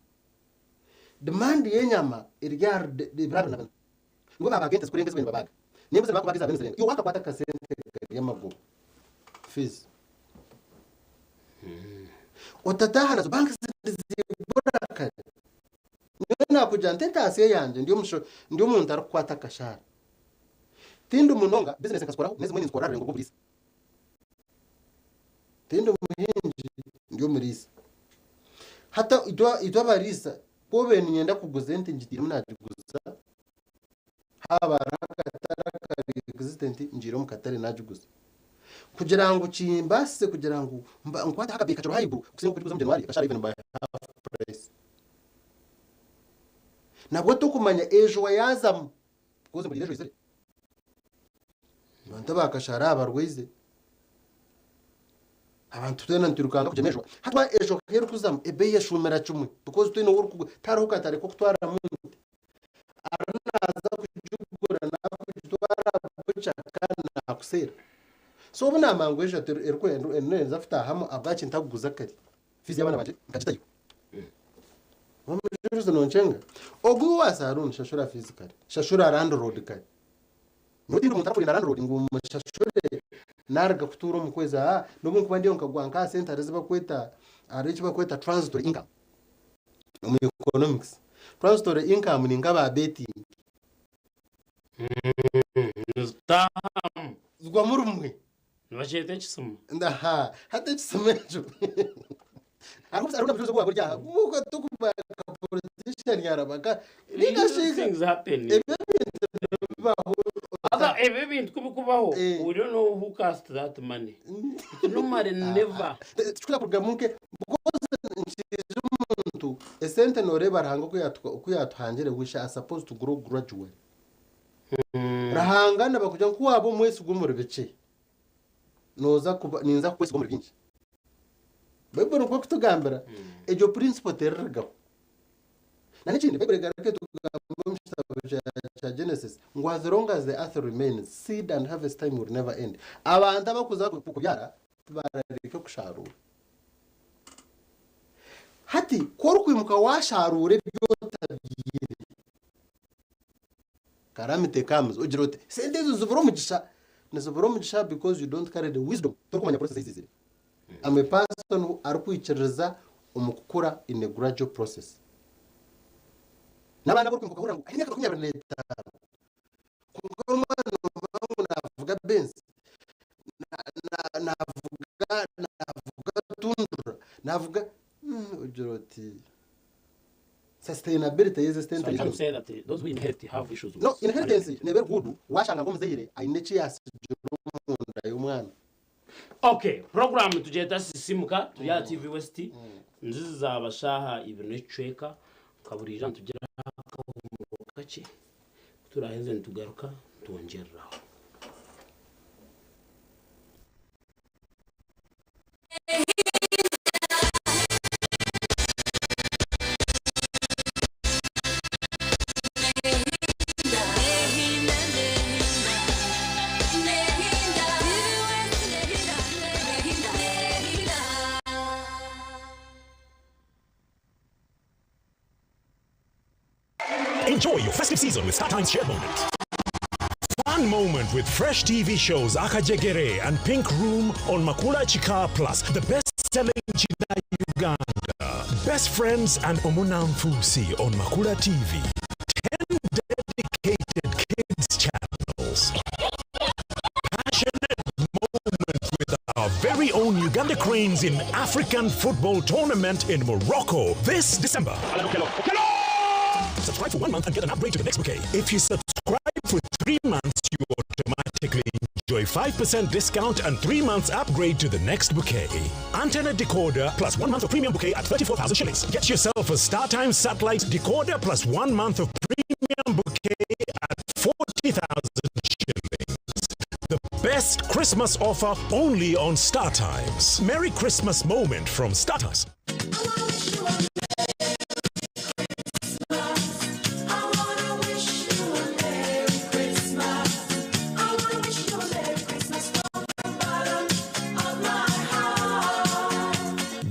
Demand y'enyama eri aha biro abiri na bina. Nibwo baabaga ente zikurenga ezi nibabaga. N'embuzi nibakubaga ezaaba nizirenga. Iwe waakakwata akasente kari amagoba, fees. Otataaha nazo, banks nizigura kare. Nyowe naakugira nti entaasya eyangye ndi omusho ndi omuntu arikukwata akashaara. Tindi munonga, bizinesi nkazikoraho n'ezimwe ninzikora aha rurengo rw'oburiisa. Tindi muhingi ndi omuriisa. Hati itwe itwe abariisa ku obaire niinyenda kuguza ente ngitiiremu naagiguza, haaba hariho akatare akari existent ngiire omu katare naagiguza. Kugira ngu kimbaasise kugira ngu mba nkwateho akabeeyi kakye ahaiguru kusinga okugiguza omu January ekashara even by half price. Nabwo tokumanya ejo yaazamu because mpuriire ejo eizire. Abantu abakashara aha barwaize. Abantu twena nitwirukanga kugyema ejo. Hati waaba ejo erikuzamu ebeeyi eshuumira kimwe because toine ou orikugura tihariho katare k'okutwaramu nte. Ari naaza kugigura naakugitwara bukya kandi naakuseera. So obu naamanya ngu ejo erikwenda kutaahamu ahabwaki ntakuguza kare? Fiizi y'abaana bangye nkagitayo. Omujulizi nonkyenga ogu owa saruuni shashura fiizi kare, shashura landlord kare. Nyowe tindi muntu arikurinda landlord ngu mushashure naruga kutuura omu kwezi aa n'obu nkuba ndiyo nkagwa nka aha sente hariho ezi bakweta hariho eki bakweta transitory income omu economics. Transitory income ni nk'aba betting. Nizitaahamu. Zigwamu rumwe. Nibakyeta ekisima. Aha, hati ekisima ekyo hariho hariho n'obujulizi obu waaba ori aha buka tukuba politician yaraba nka ninga shi Things happen. ebyo ebintu nibibaho Haza ebyo ebintu ku bikubaho, we don't know who cast that money. It normally never. Tikikura kurugamu nke because nkiija omuntu esente noreeba Ruhanga oku yatu oku yatuhangire we are supposed to grow gradually. Ruhanga nibakugira ngu ku waaba omwesigwa omuri bikye, nooza kuba ninza kukwesiga omuri bingi. Baiburi nikwo erikutugambira, egyo principle teririgaho. Na n'ekindi Baiburi egaruka etugambira omu kitabo kya Genesis ngu as long as the earth remains, seed and harvest time will never end. Abantu abakuza kubyara tibarareke kusharuura. Hati ku orikwimuka waasharuura ebi otabyaire, Calamity comes ogira oti sente ezo nizibura omugisha nizibura omugisha because you don't carry the wisdom torikumanya process ei zizire I'm a person who arikwikiririza omu kukura in a gradual process n'abaana abu orikwimuka okahurira ngu aine emyaka 25 kwonka omwana nomureeba ngu navuga Benz navuga navuga Tundra navuga ogira oti Sustainability y'ezi So sente I'm trying to say that those who inherit have issues with No, inheritance neeba eri good waashanga ngu omuzaire aine eki yaasigire omunda y'omwana. Okay, program tugyeta Sisimuka turi aha TV West nzizi zaaba shaaha ibiri n'ekicweka nka buriijo nitugira akahumuro kakye kuturaheze nitugaruka nitwongyereraho. Enjoy your festive season with StarTimes Shared Moment. Fun moment with fresh TV shows Akajegere and Pink Room on Makula Chika Plus, the best-selling China Uganda. Best Friends and Omunamfusi on Makula TV. 10 dedicated kids channels. Passionate moment with our very own Uganda Cranes in African Football Tournament in Morocco this December. Subscribe for 1 month and get an upgrade to the next bouquet. If you subscribe for 3 months, you automatically enjoy 5% discount and 3 months upgrade to the next bouquet. Antenna decoder plus 1 month of premium bouquet at 34,000 shillings. Get yourself a StarTimes satellite decoder plus 1 month of premium bouquet at 40,000 shillings. The best Christmas offer only on StarTimes. Merry Christmas moment from StarTimes.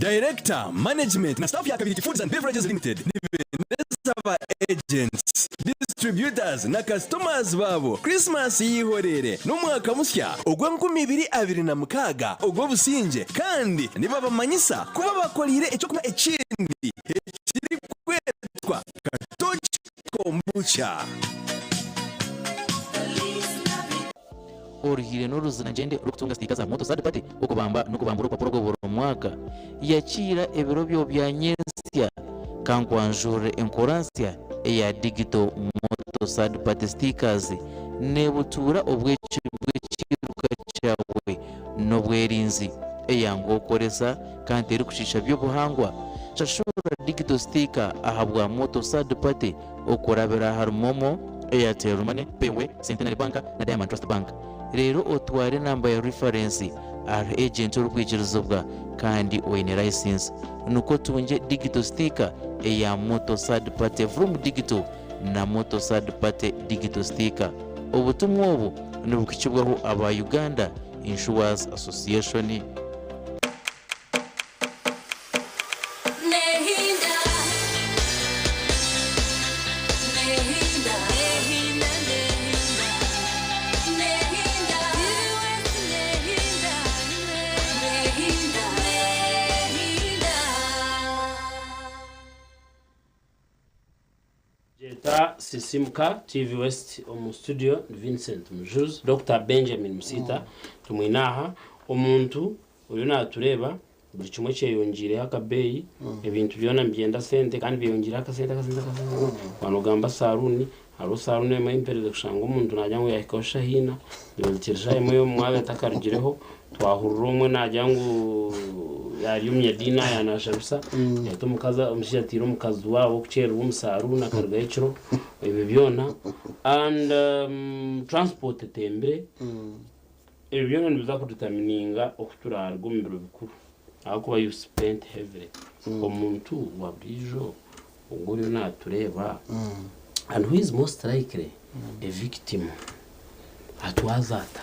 Director, Management na staff ya Kabirigi Foods and Beverages Limited nibendeza ba agents, distributors na customers baabo Christmas y'eihorere n'omwaka musya ogw'enkumi ibiri abiri na mukaaga ogw'obusingye kandi nibabamanyisa ku babakoreire eky'okunywa ekindi ekirikwetwa Katoki Kombucha. Oruhiire n'oruzina ngyende orikutunga sitiika za Moto Third Party okubamba n'okubambura orupapura rwe buri mwaka. Yakiira ebiro byo bya nyentsya kankwanjurire enkora nsya eya Digital Moto Third Party Stickers nebutuura obwecumi bw'ekiiruka kyawe n'obwerinzi. Eyanguha okukoresa kandi terikushusha by'obuhangwa. Shashura Digital Sticker ahabwa Moto Third Party okurabira ahari MoMo, Airtel Money, Payway, Centenary Bank na Diamond Trust Bank. Reero otware enamba ya reference ahari agent orikwikirizibwa kandi oine license nikwo otungye digital sticker eya Moto Third Party Vroom Digital na Moto Third Party Digital Sticker. Obutumwa obu nibuhikibwaho aba Uganda Insurers Association. Jeta Sisimuka TV West omu studio ni Vincent Mujuzi, Dokita Benjamin Musiita tumwine aha. Omuntu oriyo natureeba buri kimwe kyeyongiireho akabeeyi, ebintu byona nibyenda sente kandi byeyongiireho akasente akasente akasente. Waaba nogamba saruuni, hariho saruuni emwe ei mperize kushanga omuntu naagira ngu yaahikaho shaaha ina, reero shaaha emwe y'omu etakarugireho. Twahurira omwe naagira ngu yaari omunyadiini aha yaanashabisa, yaita omukazi, omushaija ataire omukazi waabo kukyererwa omu saruuni akarugayo ekiro, ebyo byona. And transport etembire, ebyo byona nibiza kudetamininga oku turaaruge omu biro bikuru ahabw'okuba you spent heavily. Omuntu wa buriijo ogwo oriyo naatureeba and who is most likely a victim atwaze ata?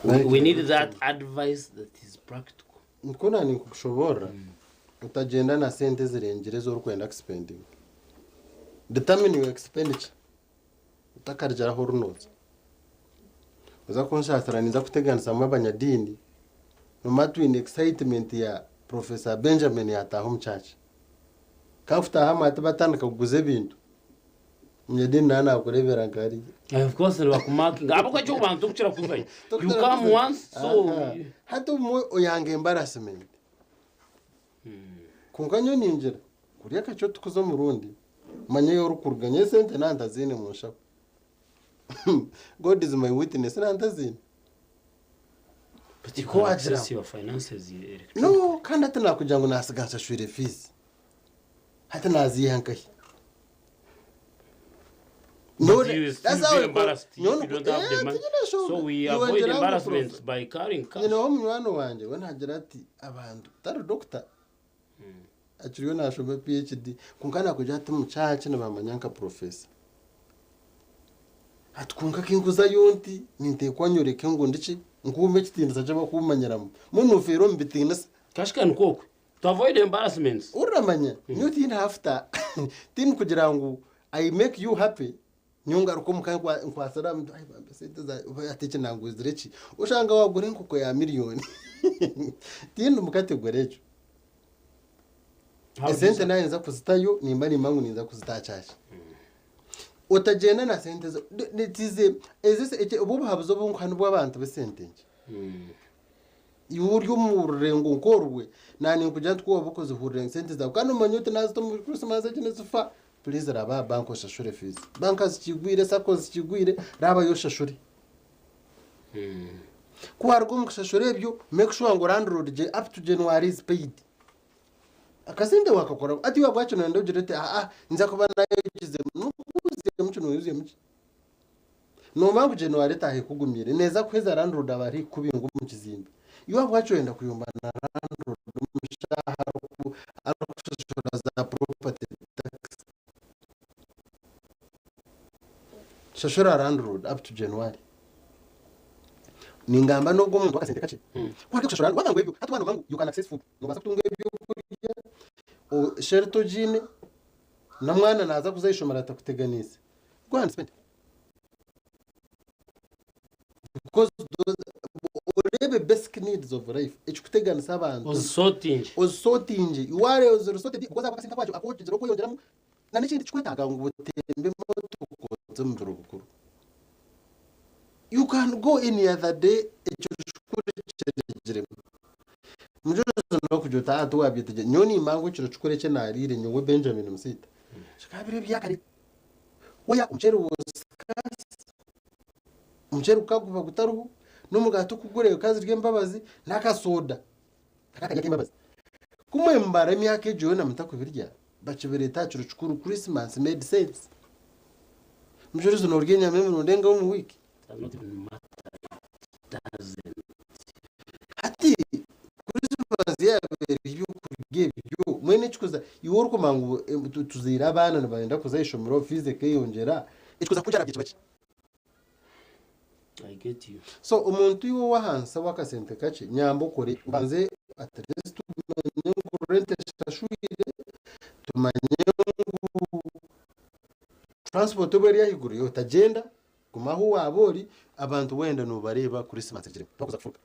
We need that advice that is practical. Nikwo naanye nkukushoboorora, otagyenda na sente ezirengire ezi orikwenda kusipendinga. Determine your expenditure otakarugira ahu orinooza. Oza kunshaasira ninza kuteganisamu abanyadiini, nomanya twine excitement ya Professor Benjamin yaataaha omu church. Ka kutaahamu hati batandika kuguza ebintu, omunyadiini naaba naakureebera nka hariya. Of course nibakumakinga ahabw'okuba eky'okubanza tokukira kuzayo. You come once so. Aha. Hati obumwe oyanga embarrassment. Kwonka nyowe ningira, kurya akakye otukuze omurundi, manya ei orikuruga. Nyowe esente naaba ntaziine mu nshaho. God is my witness, naaba ntaziine. But you Ku can waagira access your finances electronically. No, kandi hati naakugira ngu naatsiga nshashwire fees. Hati naaziiha nkahi? But Nyowe- you will still that's how be I call- embarrassed if nyowe you niko- don't have Eh, the money. tinyine So nshonga. we Iwe avoid ngira ngu embarrassments prof- by carrying cash. Nyine w'omunywani wangye we naagira ati abantu tari doctor akiriyo naashoma PhD kwonka naakugira ati omu church nibamanya nka professor. Ati kwonka kinkuzayo nti ninteekwa nyoreke ngu ndi ki nkuume ekitiinisa ky'abakuumanyiramu. Mbwenu nofeera omu bitiinisa. Kashika nikwo okwe. To avoid embarrassments. Oramanya nyowe tihaine hafuta tindikugira ngu I make you happy nyowe ngaruka omuka nkwatsire aha mutwe ai bambe esente zangye oba hati eki nanguzire ki? Oshanga wagura enkoko ya miriyoni tindi mu category egyo. Esente nayeza kuzitayo nimba nimba ngu ninza kuzita aha kyakye. Otagyenda na sente zo obu obuhabuzi obu nkuha nibw'abantu b'esente nkye. Iwe ori omu rurengo nk'orwe, naanye ninkugira nti ku waaba okozihurira ngu sente zaawe kandi omanye oti naazita omu Christmas egi nizifa, please raba aha banka oshashure fees. Banka zikigwire, sacco zikigwire, raabayo oshashure. Ku waaruga omu kushashura ebyo, make sure ngu landlord gye up to January is paid. Akasente waakakora, hati iwe ahabwaki nooyenda ogire oti aa ninza kuba naayogizemu, n'okuuzemu ki nooyozemu ki? Noomanya ngu January etaaha ekugumiire, neeza kuheza landlord aba ari kukubinga omu kizimbe. Iwe ahabwaki oyenda kuyomba na landlord omu shaaha arikushashura za property tax? Shashura landlord up to January. Ningamba n'ogwo omuntu w'akasente kakye. Ku arikushashura waaba ngu ebyo, hati waaba noomanya ngu you can access food, noobaasa kutunga ebyokurya. O- Shelter ogiine, n'omwana naaza kuza aha ishomero atakuteganiise. Go and spend. Because those, oreebe basic needs of life, ekikuteganisa abantu. Ozisortinge. Ozisortinge. Wareeba ziri sorted, because ako akasente aku akugira okweyongyeramu, na n'ekindi ekikwetaaga ngu otembe emotoka oze omu biro bikuru. You can go any other day ekyo kikuru kirigiremu. Mujulizi n'okugira oti aha tiwabyetegyereza. Nyowe nimba ngu ekiro kikuru eki naariire nyowe Benjamin Musiita kikaba biri ebyakare. Oya omuceeri was scarce, omuceeri gukaguba gutariho, n'omugaati kugura ekaba ziri embabazi n'akasoda kakaba kari ak'embabazi. Ku mwemubara emyaka egyo yoona mutakubirya, bakibireeta aha kiro kikuru Christmas made sense. Mujulizi noorya enyama emirundi engahi omu wiiki? Does not even matter. It doesn't. Hati Christmas yaaba eri ebyokurya ebyo, mbwenu ekikuza iwe orikumanya ngu eh, tu- tuzaire abaana nibenda kuza aha ishomero fees ekeyongyera, ekikuza kukyarabye kiba ki? I get you. So omuntu iwe ow'ahansi ow'akasente kakye nyamba okore obanze at least tumanye ngu rent eshashwire, tumanye ngu transport obu eri ahaiguru iwe otagyenda, Guma ahu waaba ori, abantu wenda nobareeba Christmas egire bakuza kufuruka.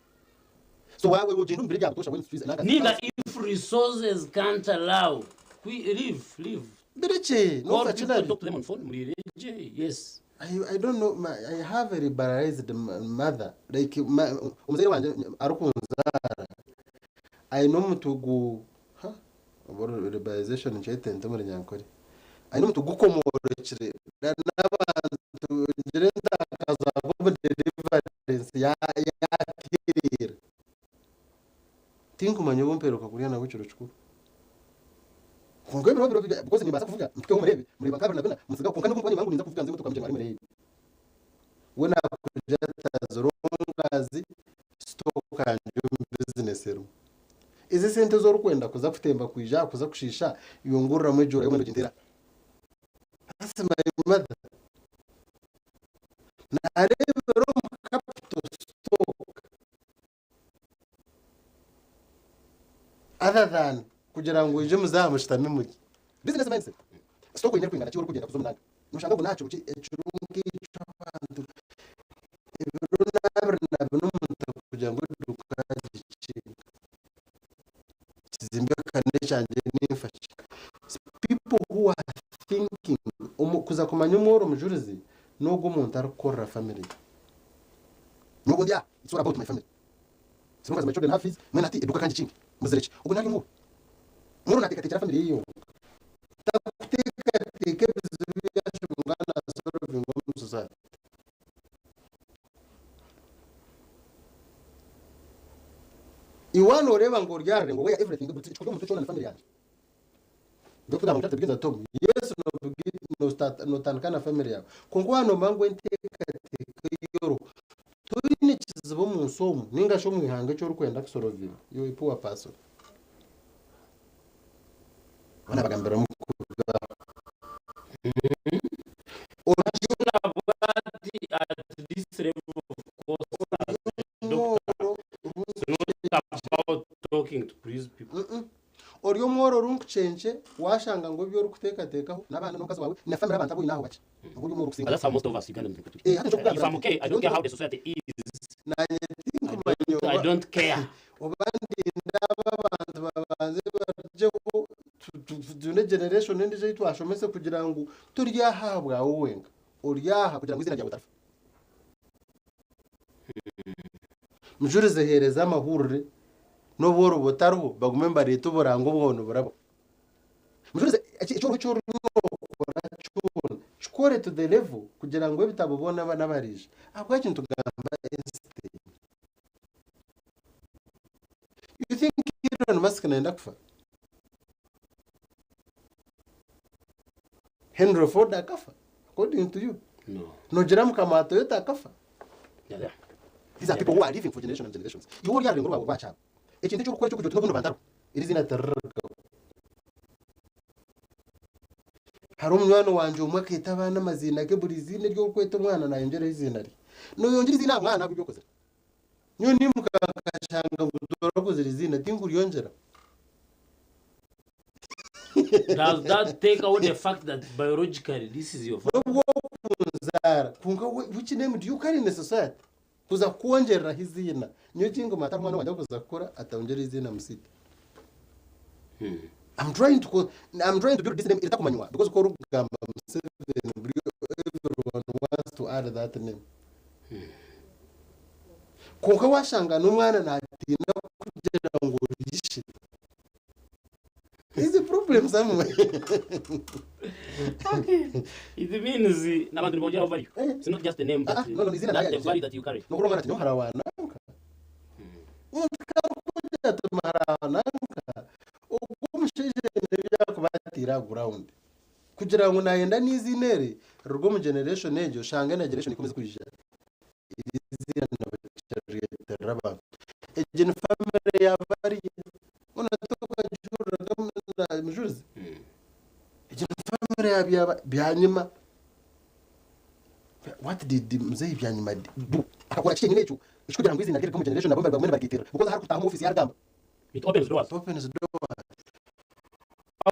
So waaba ogyenda omu biro ebya butoosha when streets nanka Ninga if resources can't allow, kwi leave, leave. Birekye, Call nofa ki people, nabi. talk to them on phone, muriregye, yes. I, I don't know, my, I have a liberalized mother, like my, omuzaire wangye arikunzaara aine omutwe gu, ha, oba liberalization nkyete nta omuri nyankore? Aine omutwe gukomorokire n'abantu ngire ntakaza omu deliverance yatereera. Tinkumanya obu mperuka kurya nawe ekiro kikuru. Kwonka ebiro biro because nimbaasa kuvuga mpikeho mureebe, mureeba nka abiri na bina mutsigaho kwonka n'obu nkuba nimba ngu ninza kuvuga nze emotoka mugye mwari mureebe. We nakugira ati as long as stock yangye omu business erimu. Ezi esente ezi orikwenda kuza kutemba kwija aha kuza kushiisha iwe nguriramu egi orabe nogyendera. That's my mother. Nareebera omu capital stock other than kugira ngu oije muze aha mushutame murye. Business mindset. Stock oine erikwingana ki orikugyenda kuza omu nanka. Noshanga ngu naha kiro ki ekiro nk'ekyo abantu ebiro n'abiri na bina omuntu kugira ngu eduuka agikinge. Kizimbe kane kyangye ninfa ki? People who are thinking omu kuza kumanya omworo omujurizi n'ogwo omuntu arikukorera family ye. Nyowe obu ndi aha, it's all about my family. As long as my children have fees, mbwenu hati eduuka kangikinge, mbuzire ki? Ogwo nari omworo. Omworo naateekateekyera family ye yonka. Takuteekateeka ebizibu ebi ashunga naasolovinga omu society. Iwe waaba nooreeba ngu ori aha rurengo where everything buri ekikuri omu mutwe kyona ni family yangye. Ndikugamba ngu chapter begins at home. Yes nootandika na family yaawe kwonka waaba noomanya ngu enteekateeka ei oriho toine kizibu omu nsi omu nainga shi omu ihanga eki orikwenda kusorovinga, you are a poor person. Boona bagambira omukugaho. At this level of course as a doctor, it's not about talking to please people. Ori omworo orunkucenkye washanga ngu ebi orikuteekateekaho n'abaana n'omukazi waawe na family abantu abu oine aho bakye. Ngu ori omworo okusinga. That's how most of us Ugandans look at it. Eh, hati If I'm okay, I don't care how the society is. Nanye tinkumanya I don't care. Oba ndinde aba abantu babanze barugyeho tujune generation endiijo ei twashomese kugira ngu tori aha ahabwawe wenka, ori aha kugira ngu eiziina ryawe ritarifa. Mujurizi heereza amahurire n'obu oriba otariho bagume nibareeta oburango bwawe niburaba. Mujurizi eki eki oriyo nookora kyona kikore to the level kugira ngu ebitabo boona n'abariija. Ahabwaki nitugamba Einstein? You think Elon Musk nayenda kufa? Henry Ford akafa according to you? No. Nogira mukama wa Toyota akafa? Yeah, yeah. These are people who are living for generation and generations. Iwe ori aha rurengo rwawe rwakyabo. Ekintu eki orikukora eky'okugira oti n'obundi bantaro, eri eiziina tirirugaho. Hariho omunywani wangye omwe akeeta abaana amaziina ge, buri iziina eri orikweta omwana naayongyeraho eiziina rye. Nooyongyera eiziina aha mwana ahabw'ebi okozire. Nyowe niimuka nkashanga ngu torakozire eiziina, tinkuryongyera. Does that take away the fact that biologically this is your father? N'obu okunzaara kwonka which name do you carry in the society? Kuza kukwongyereraho eiziina. Nyowe ekinguma hatari omwana wangye arikuza kukura atayongyera eiziina Musiita. I'm trying to I'm trying to build this name eritakumanywa because ku orikugamba Museveni buri everyone wants to add that name. Kwonka washanga n'omwana natiina kugira ngu orishe. There's a problem somewhere. It means n'abantu nibongyeraho value. It's not just the name but Ah, no, no, izina that's the naryo value that you carry. Nokuri omwana ati nyowe harawananka. Omuntu karikugira ati harawananka, ogwo omushaija aine ebi arikuba atiire aha ground. Kugira ngu nayenda n'eiziina eri riruge omu generation egyo oshange na generation ekomeze kwija eri eiziina nibakirireeterera abantu. Egyo ni family ya bariya. Mbwenu tokagihuriraga Mujurizi? Egyo ni family ya Byaba Byanyima. What did Muzeeyi Byanyima do? Akakora ki kyenyini ekyo ekirikugira ngu eiziina rye riruge omu generation nabo bagume nibaryeterera because ahu arikutaaha omu ofiisi yaarigamba. It opens doors. It opens doors.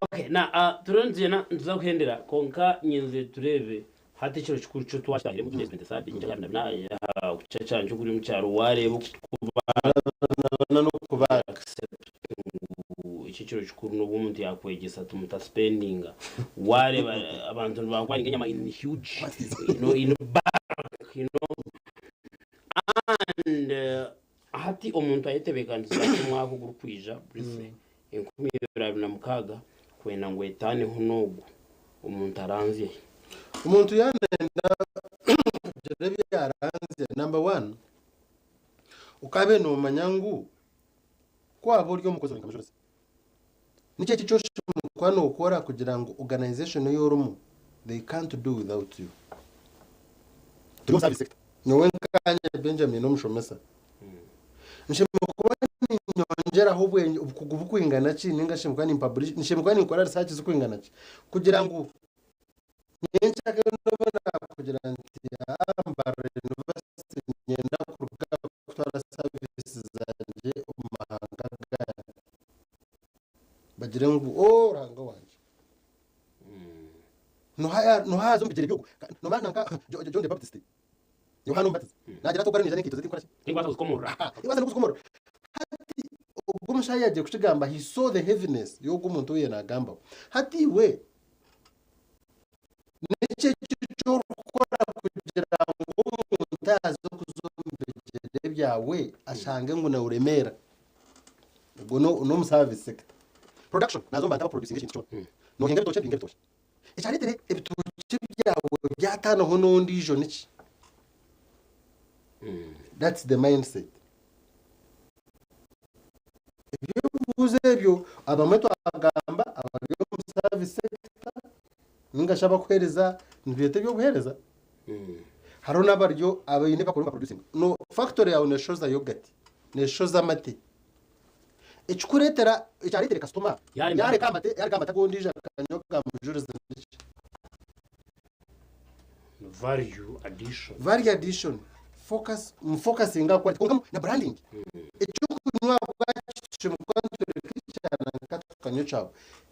Okay, now uh, turiyo nitugyenda nituza kuhendera kwonka nyenzire tureebe hati ekiro kikuru kyo twakitahiremu today is 23rd nyekya ya 24 aha kukya kyangye okuri omu kyaro wareeba oku Tukubaana n'okubaana. Accept ngu eki ekiro kikuru n'obu omuntu yakwegyesa ati mutaspendinga wareeba abantu nibankwaringa enyama in huge you know, in bulk you know and uh, Hati omuntu ayetebeekanisiza ki omwaka ogurikwija briefly 2026 kwenda ngu etaaneho n'ogu omuntu aranzye? Omuntu yaanenda kugira ebi yaranzya, number one, okaabaire noomanya ngu ku waaba ori omukozi ori nka mujurizi, niki eki eki orikuba nookora kugira ngu organisation ei orimu they can't do without you. Turi omu service sector. Nyowe nkanye Benjamin omushomesa, nshemereire kuba ninyongyeraho obwengye obukugu bukwingana ki ninga shi nkuba nimpublish nshemereire kuba ninkora research zikwingana ki kugira ngu nyenkyakare nobu naakugira nti Mbarara University niinyenda kuruga kutwara service zangye omu mahanga agandi bagire ngu oo Ruhanga wangye. Noha yaaza omu bigyere by'ogwo noomanya nka John the Baptist Yohaana Omubatizi naagira ati, Ogwo ariyo naija n'enkaito ze tinkukora ki? Tinkubaasa kuzikomorora. Tinkubaasa n'okuzikomorora. Hati ogwo omushaija yaagiire kukigamba he saw the heaviness y'ogwo omuntu ou yaabaire naagambaho. Hati iwe niki eki orikukora kugira ngu omuntu aze kuza omu bigyere byawe ashange ngu nooremeera? Ogwo n'omu service sector. Production, naaza omu bantu abakuproducinga ekintu kyona. Noohinga ebitookye, mpinga ebitookye. Ekyareetire ebitookye byawe byataanaho n'ondiijo niki? That's the mindset. Eby'ebibuuzo ebyo abamwe twagamba abari omu service sector ninga shi abakuheereza nibyeta eby'obuheereza hariho n'abari abaine ebi barikuba nibaproducinga. No factory yaawe neeshoza yoghurt, neeshoza amate. Ekikureetera ekyareetire kasitoma yaareka amate yaareka amate ag'ondiijo akanywa aga mujurizi niki? Value addition. Value addition. Focus, mufokasinga aha quality kwonka na branding. Ekyokunywa bwakitushemeza kuba nitureka ekyana nka tukanywa ekyawe.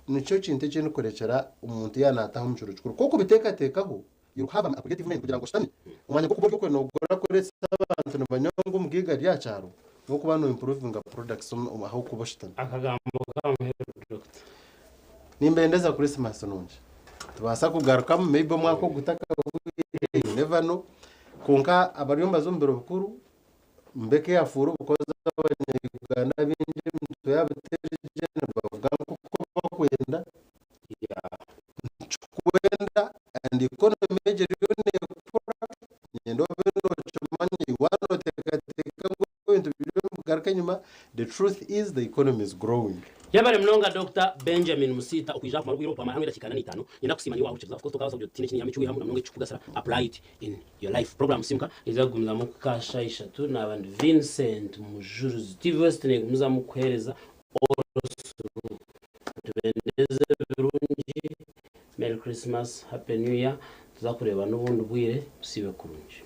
Nikyo kintu eki ndikurekyera omuntu yaaba naataha omu kiro kikuru. Ku orikubiteekateekaho, you have a creative mind kugira ngu oshutame omwanya gw'okuba ori okwenda kugura kureetsa abantu nibanywa ngu omugaiga ari aha kyaro, n'okuba no improvinga products ahu orikuba oshutami. Akagambo k'aha muheru Doctor. Nimbendeza Christmas nungi. Tubaasa kugarukamu maybe omwaka ogu gutakahwire, you never know. Kwonka abariyo nibaza omu biro bikuru mbe careful because abanya-Uganda abaingi emitwe yaabo teri gye nibavuga nk'oku barikwenda. Nikikwenda and economy egi eriyo neekura, niinyenda obe nookimanya waaba nooteekateeka ngu ebintu biriyo nibigaruka enyima, the truth is the economy is growing. Yebare munonga Dokita Benjamin Musiita okwija kumara obwire obu twamara hamwe edakiika ana n'eitaano. Nyenda kusiima niiwe wahurikiriza. Of course tokabaasa kugira oti tihaine eki niihamu eki wihamu na munonga ekirikukugasira apply it in your life. Program Simuka neija kugumizamu kuhika aha shaaha ishatu. Naaba ndi Vincent Mujurizi. TV West neegumizamu kukuheereza all through. Nitubendeza ebirungi. Merry Christmas, Happy New Year. Tuza kureebana obundi bwire. Musiibe kurungi.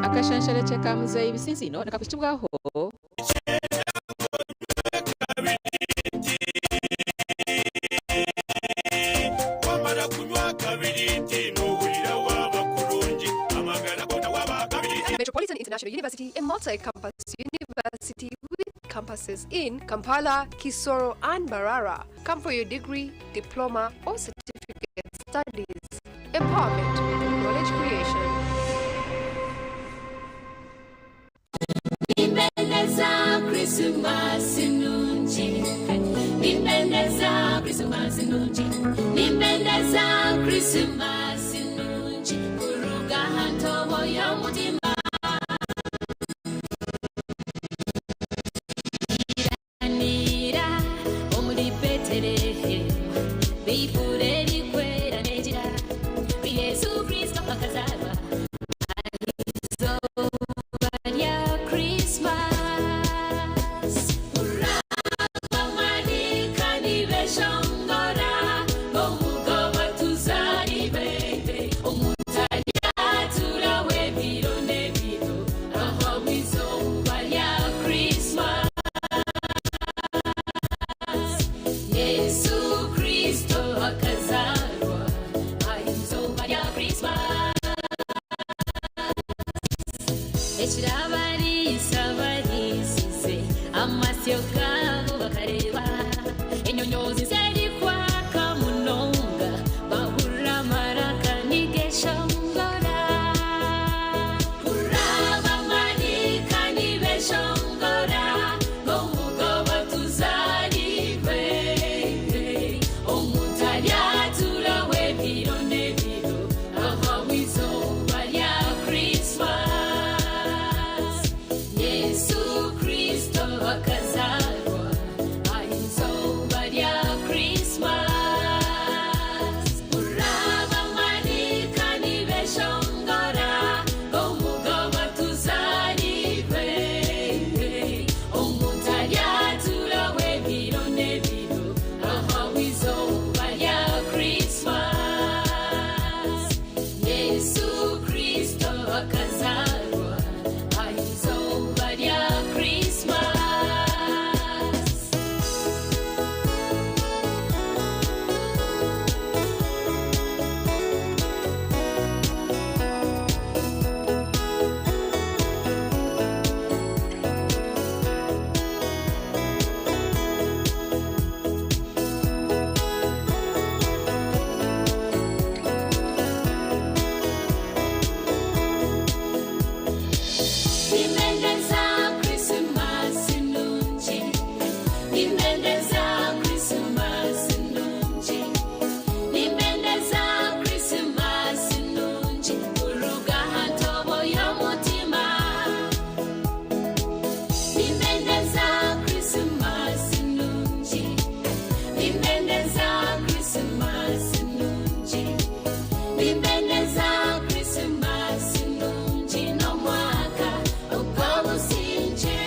Akashansharekye ka Muzeeyi Bisinsiino nikakuhikibwaho. Wamara kunywa kabiriti nohurira waba kurungi amagara gona waba kabiriti. Metropolitan International University, a multi-campus university with campuses in Kampala, Kisoro, and Mbarara. Come for your degree, diploma, or certificate studies. Empowerment, knowledge creation. Nimbendeza Christmas nungi Nimbendeza Christmas nungi Nimbendeza Christmas nungi Kuruga hantobo y'omutima Nira omuri Betelehemu Baibuli erikwera negira Yesu Kristo akazarwa Izooba rya Christmas Urabamanika nibeshongora Omugoba tuzaribe Omuntu aryatura w'ebiro n'ebiro Aho izooba rya Christmas Yesu Kristo akazarwa Izooba rya Christmas Ekirabarisa barisize amasyo gabo bakareba enyonyozi zeri kwaka munonga bahurira amaraka nigeshongora urabamanika nibeshongora ng'omugoba tuzaribe omuntu aryatura w'ebiro n'ebiro aho izooba rya Christmas Yesu Kristo akazarwa izooba rya Christmas urabamanika nibeshongora ng'omugoba tuzaribe omuntu aryatura w'ebiro n'ebiro aho izooba rya Christmas Yesu Kristo akazarwa izooba rya Christmas Nimendeza Christmas nungi Nimendeza Christmas nungi Nimendeza Christmas nungi Kuruga hantobo y'omutima Nimendeza Christmas nungi Nimendeza Christmas nungi Nimendeza Christmas nungi n'omwaka ogw'obusinge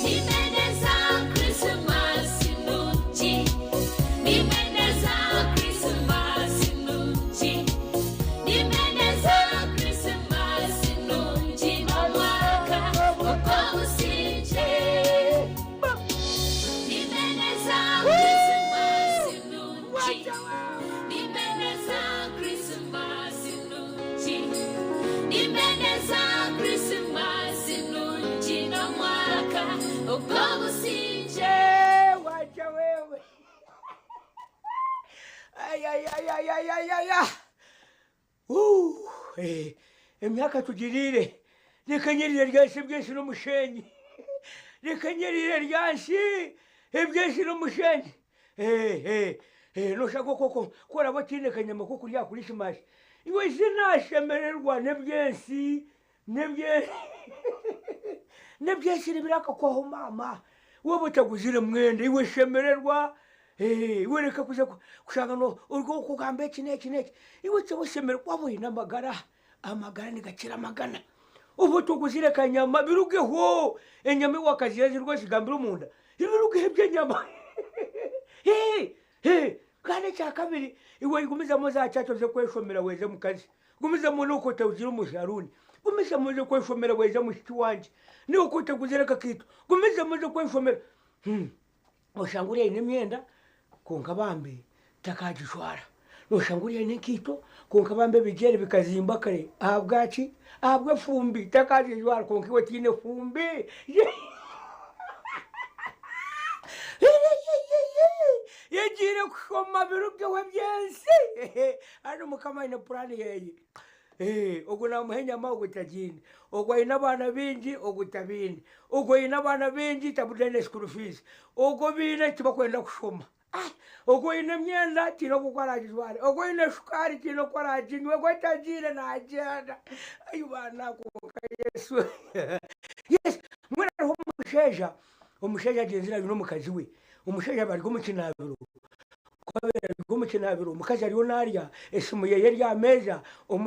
Nimendeza Christmas nungi Nimendeza Christmas nungi Nimendeza Christmas nungi n'omwaka ogw'obusinge Nimendeza Christmas nungi Nimendeza Christmas nungi Nimendeza Christmas nungi n'omwaka ogw'obusinge Wacha wewe. Ay, ay, ay, ay, ay, ay, ay, ay. Uh, eh, emyaka tugirire reka nyirire ryansi byinshi n'umushenyi reka nyirire ryansi ebyinshi n'umushenyi Eh, eh, eh, nushaka koko koraba kine kanyama ko kurya kuri shimashi iwe sinashemererwa n'ebyensi n'ebye n'ebyensi nibiraka kwaho mama wowe utaguzire mwenda iwe shemererwa Eh, iwe reka kuja kushanga no urwo kugamba iki n'eki n'eki iwe cyo shemererwa wabuye n'amagara amagara nigakira amagana ubu tuguzire kanyama birugeho enyama iwakaziye rwose igambira omunda ibirugeho eby'enyama Hey, hey, kandi ekyakabiri iwe igumizamo za cyaco ze kweshomera weze mukazi Gumizamu n'oku otaguzire omu saruuni. Gumizamu oze kweshomera bweza mushiki wangye. N'oku otaguzire akakaito. Gumizamu oze kweshomera. Hmm. Oshanga ori aine emyenda kwonka bambi takagijwara. Noshanga ori aine enkaito kwonka bambi ebigyere bikazimba kare. Ahabwaki? Ahabw'efumbi takagijwara kwonka iwe tihaine fumbi. Yagiire kushoma birugeho eby'ensi. Haza Mukama aine puraani yeye. Ogu namuha enyama ogu tagiine, ogu aine abaana baingi ogu tabaine, ogu aine abaana baingi taine school fees, ogu obaine tibakwenda kushoma, ogu aine emyenda tihaine oku aragijware, ogu aine shukaari tihaine oku araginywe, ogu atagiine nagyenda. Ai baana kwonka Yesu yes mbwenu hariho omushaija, omushaija agyenzire ari n'omukazi we, omushaija bari omu kinaabiro. Ku abaire ari omu kinaabiro, omukazi ariyo naarya, esimu ye eri aha meeza,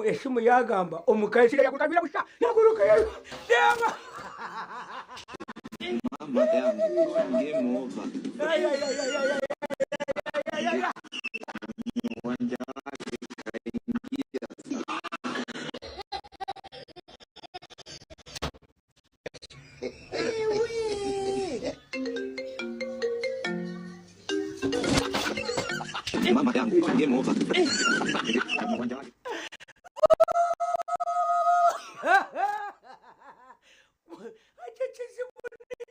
esimu yaagamba, omukazi yaaguruka ajwaire busha, yaaguruka reeba. Mama yangu, game over. Uwanja wake kaingia Mama yangu, game over. Uwanja wake. Eki ekizibu niki?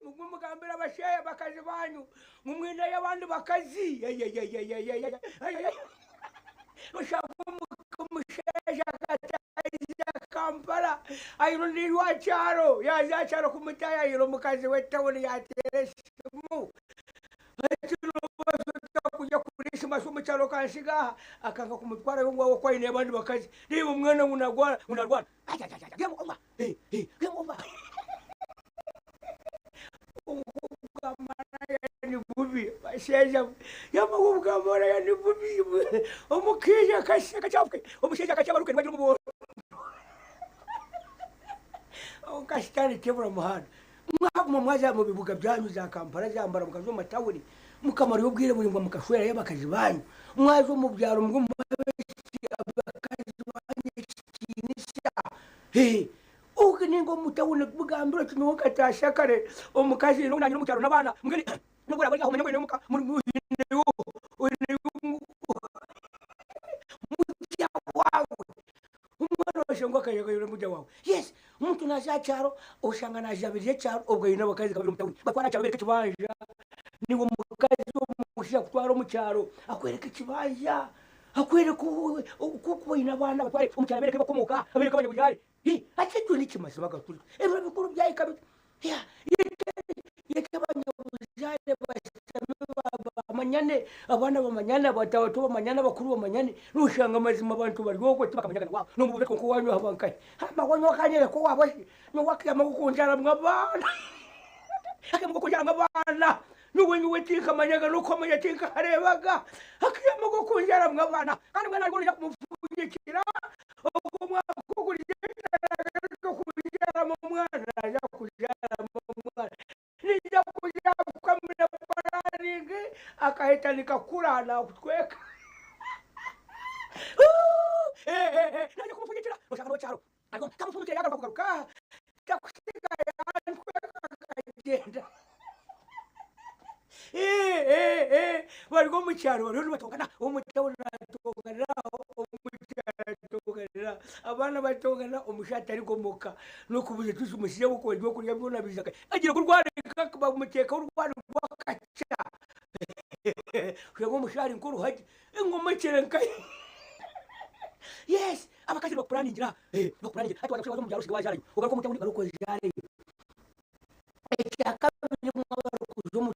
Mugwe mugambire abasheeya bakazi banyu ngu mwineyo abandi bakazi. Oshanga omushaija akataahiza Kampala aine ondiijo aha kyaro, yaaza aha kyaro kumutaayayira omukazi we tawuni yaateera esimu ati noobaasa ota kuza kurisimasi omu kyaro okansiga aha? Akanga kumutwarayo ngu ahabw'okuba aineyo abandi bakazi. Reeba omwana ngu naarwara ngu naarwara. Game over. Game over. Obwamaraya ni bubi bashaija mwe. Yamwe obwamaraya ni bubi. Omukaija akashusha akakyafuka, omushaija akakyabaruka nibagira omu Kwonka sitaane tebura muhanda. Mwaguma mwaza omu bibuga byanyu za Kampala za Mbarara mukaza omu matawuni mukamarayo obwire buraingwa mukashwerayo abakazi banyu. Mwaza omu byaro mugume muhe abakazi banyu ekitiinisa. Ogu ninga omu tawuni mugambire oti nyowe nkataasya kare omukazi nanyine omu kyaro n'abaana mbwenu nobu oraabe ori aho omanye ngu oine omuka oineyo mugya waawe omwana oshangwe akajagayura mugya waawe. Yes omuntu naaza aha kyaro oshanga naajabirira ekyaro obwo aine abakazi babiri omu tawuni batwara aha kyaro beereka ekibanja niiwe omukazi omushaija akutwara omu kyaro akwereka ekibanja Akwereka oku oine abaana abatware omu kyaro abereke ahi bakomoka, abereke abanyabuzaare. Hati ekyo nikimazima amakuru. Ebiro bikuru byahika biti, yete abanyabuzaare bashutame bamanyane, abaana bamanyane, abato bamanyane, abakuru bamanyane, noshanga amazima abantu bari okwo tibakamanyagana waaba nomubuuza oti kwonka owaanyu aba nkahi? Hama nyowe akanyereka owaabo shi, nyowe akayama kukunzaaramu abaana, akayama kukunzaaramu abaana. Nyowe nyowe tinkamanyaga n'okuhamanya tinkahareebaga. Akayama k'okunzaaramu abaana kandi mbwenu hariho noija kumupfundikira ogwo mwaka ogurije nagaruka kunzaaramu omwana naaza kuzaaramu omwana. Naija kuza kukamira puraningi akaheta nikakura naakutweka. Naaza kumupfundikira oshanga n'okyaro kamupfundikira yaagaruka kugaruka aha takusiga yantweka akagyenda. Bari omu kyaro bariyo nibatongana, ow'omu tawuni natonganira aha, ow'omu kyaro natonganira aha, abaana batongana, omushaija atarikomoka n'okubuza oti omushaija we ebyokurya byona abiiha nkahi? Agira ngu orwarika bamuteekaho orwari rw'akakya oshanga omushaija ari nk'oruhagi engoma ekyere nkahi? Yes abakazi nibakupuraningira, nibakupuraningira hati waaza omu byaro osigaye waazaarayo ogaruke omu tawuni ogaruke ozaareyo. Ekyakabiri mwaba abarikuza omu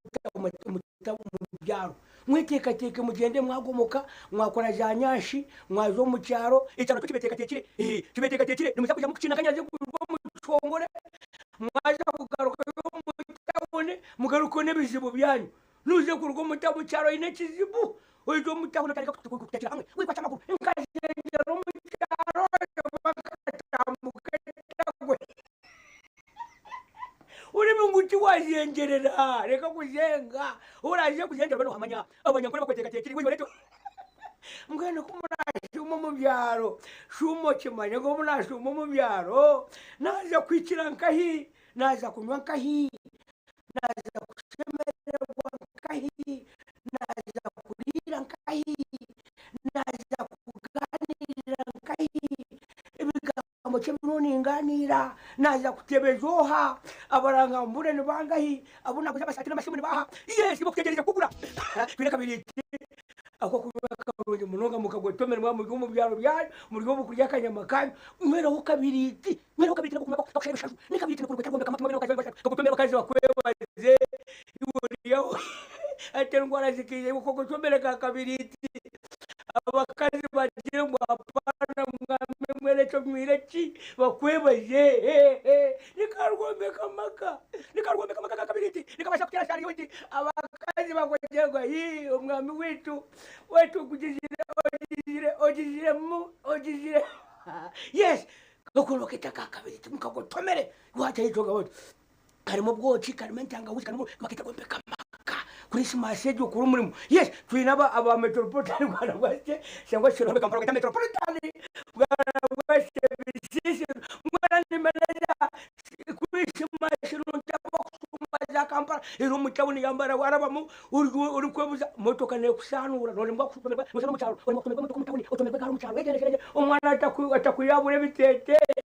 byaro, mweteekateeke mugyende mwagomoka, mwakora za nyashi, mwaza omu kyaro, ekyaro kyo kibeteekateekire, kibeteekateekire nimuza kwija mukukina akanyazi kuruga omu kishongore, mwaza kugarukayo omu tawuni mugarukeyo n'ebizibu byanyu. Noija kuruga omu kyaro oine ekizibu, oije omu tawuni otandike kutakira hamwe, wekwatse amaguru nkazengyera omu kyaro bakatambuka etagwe. Orebe ngu tiwazengyerera, reka kuzenga. Oraaze kuzengyera obe noohamanya abanyankore bakweteekateekire iwe oreete. Mbwenu ku muraahike Naashuma omu byaro. Shuuma okimanye ngu obu naashuuma omu byaro, naaza kuhikira nkahi? Naaza kunywa nkahi? Naaza kushemererwa nkahi? Naaza kuriira nkahi? Naaza kugaaniirira nkahi? Ebigambo ki ebi ningaaniira? Naaza kutebeza oha? Abarangambure ni bangahi? Abu naaguza amasaati n'amasimu ni baaha? Yes, bakutegyereza kugura. Twine akabiriiti ak'okunywa karungi munonga mukagotomera mwaba muri omu byaro byanyu, muri omu kurya akanyama kanyu, nyweraho kabiriiti. Nyweraho kabiriiti n'akokunywa kakushara ebishaju. N'ekabiriiti nikuruga tarwombeka amatu mabiri abakazi kagotomera abakazi bakwebaze. Iwe ori aho hati endwara zikaija iwe okagotomera ka kabiriiti. Abakazi bagire ngu hapana mwami mbwenu ekyo onywire ki? Bakwebaze. Nikarwombeka amaka. Nikarwombeka amaka ka kabiriiti. Nikabaasa kuteera saluti abakazi bakugire ngu hii omwami waitu, waitu ogizire, ogizire, ogiziremu, ogizire. Yes, okwo baketa ka kabiriiti mukagotomere. Waataitwa oti karimu obwoki, karimu entangahuzi, karimu baketa kwombeka amaka. Kurisimasi egyo okore omurimo. Yes, twine aba aba metropolitan bwana bwakye cyangwa se Kampala baketa metropolitan bwana bwakye bisisi mwana ni manager kurisimasi nungi abakusumba za Kampala eri omu tawuni yambara warabamu ori orikwebuza motoka nekusanuura norembwa kushomerwa noshana omu kyaro oremwa kutomerwa emotoka omu tawuni otomerwa egaari omu kyaro omwana atakuyabura ebiteteeyi.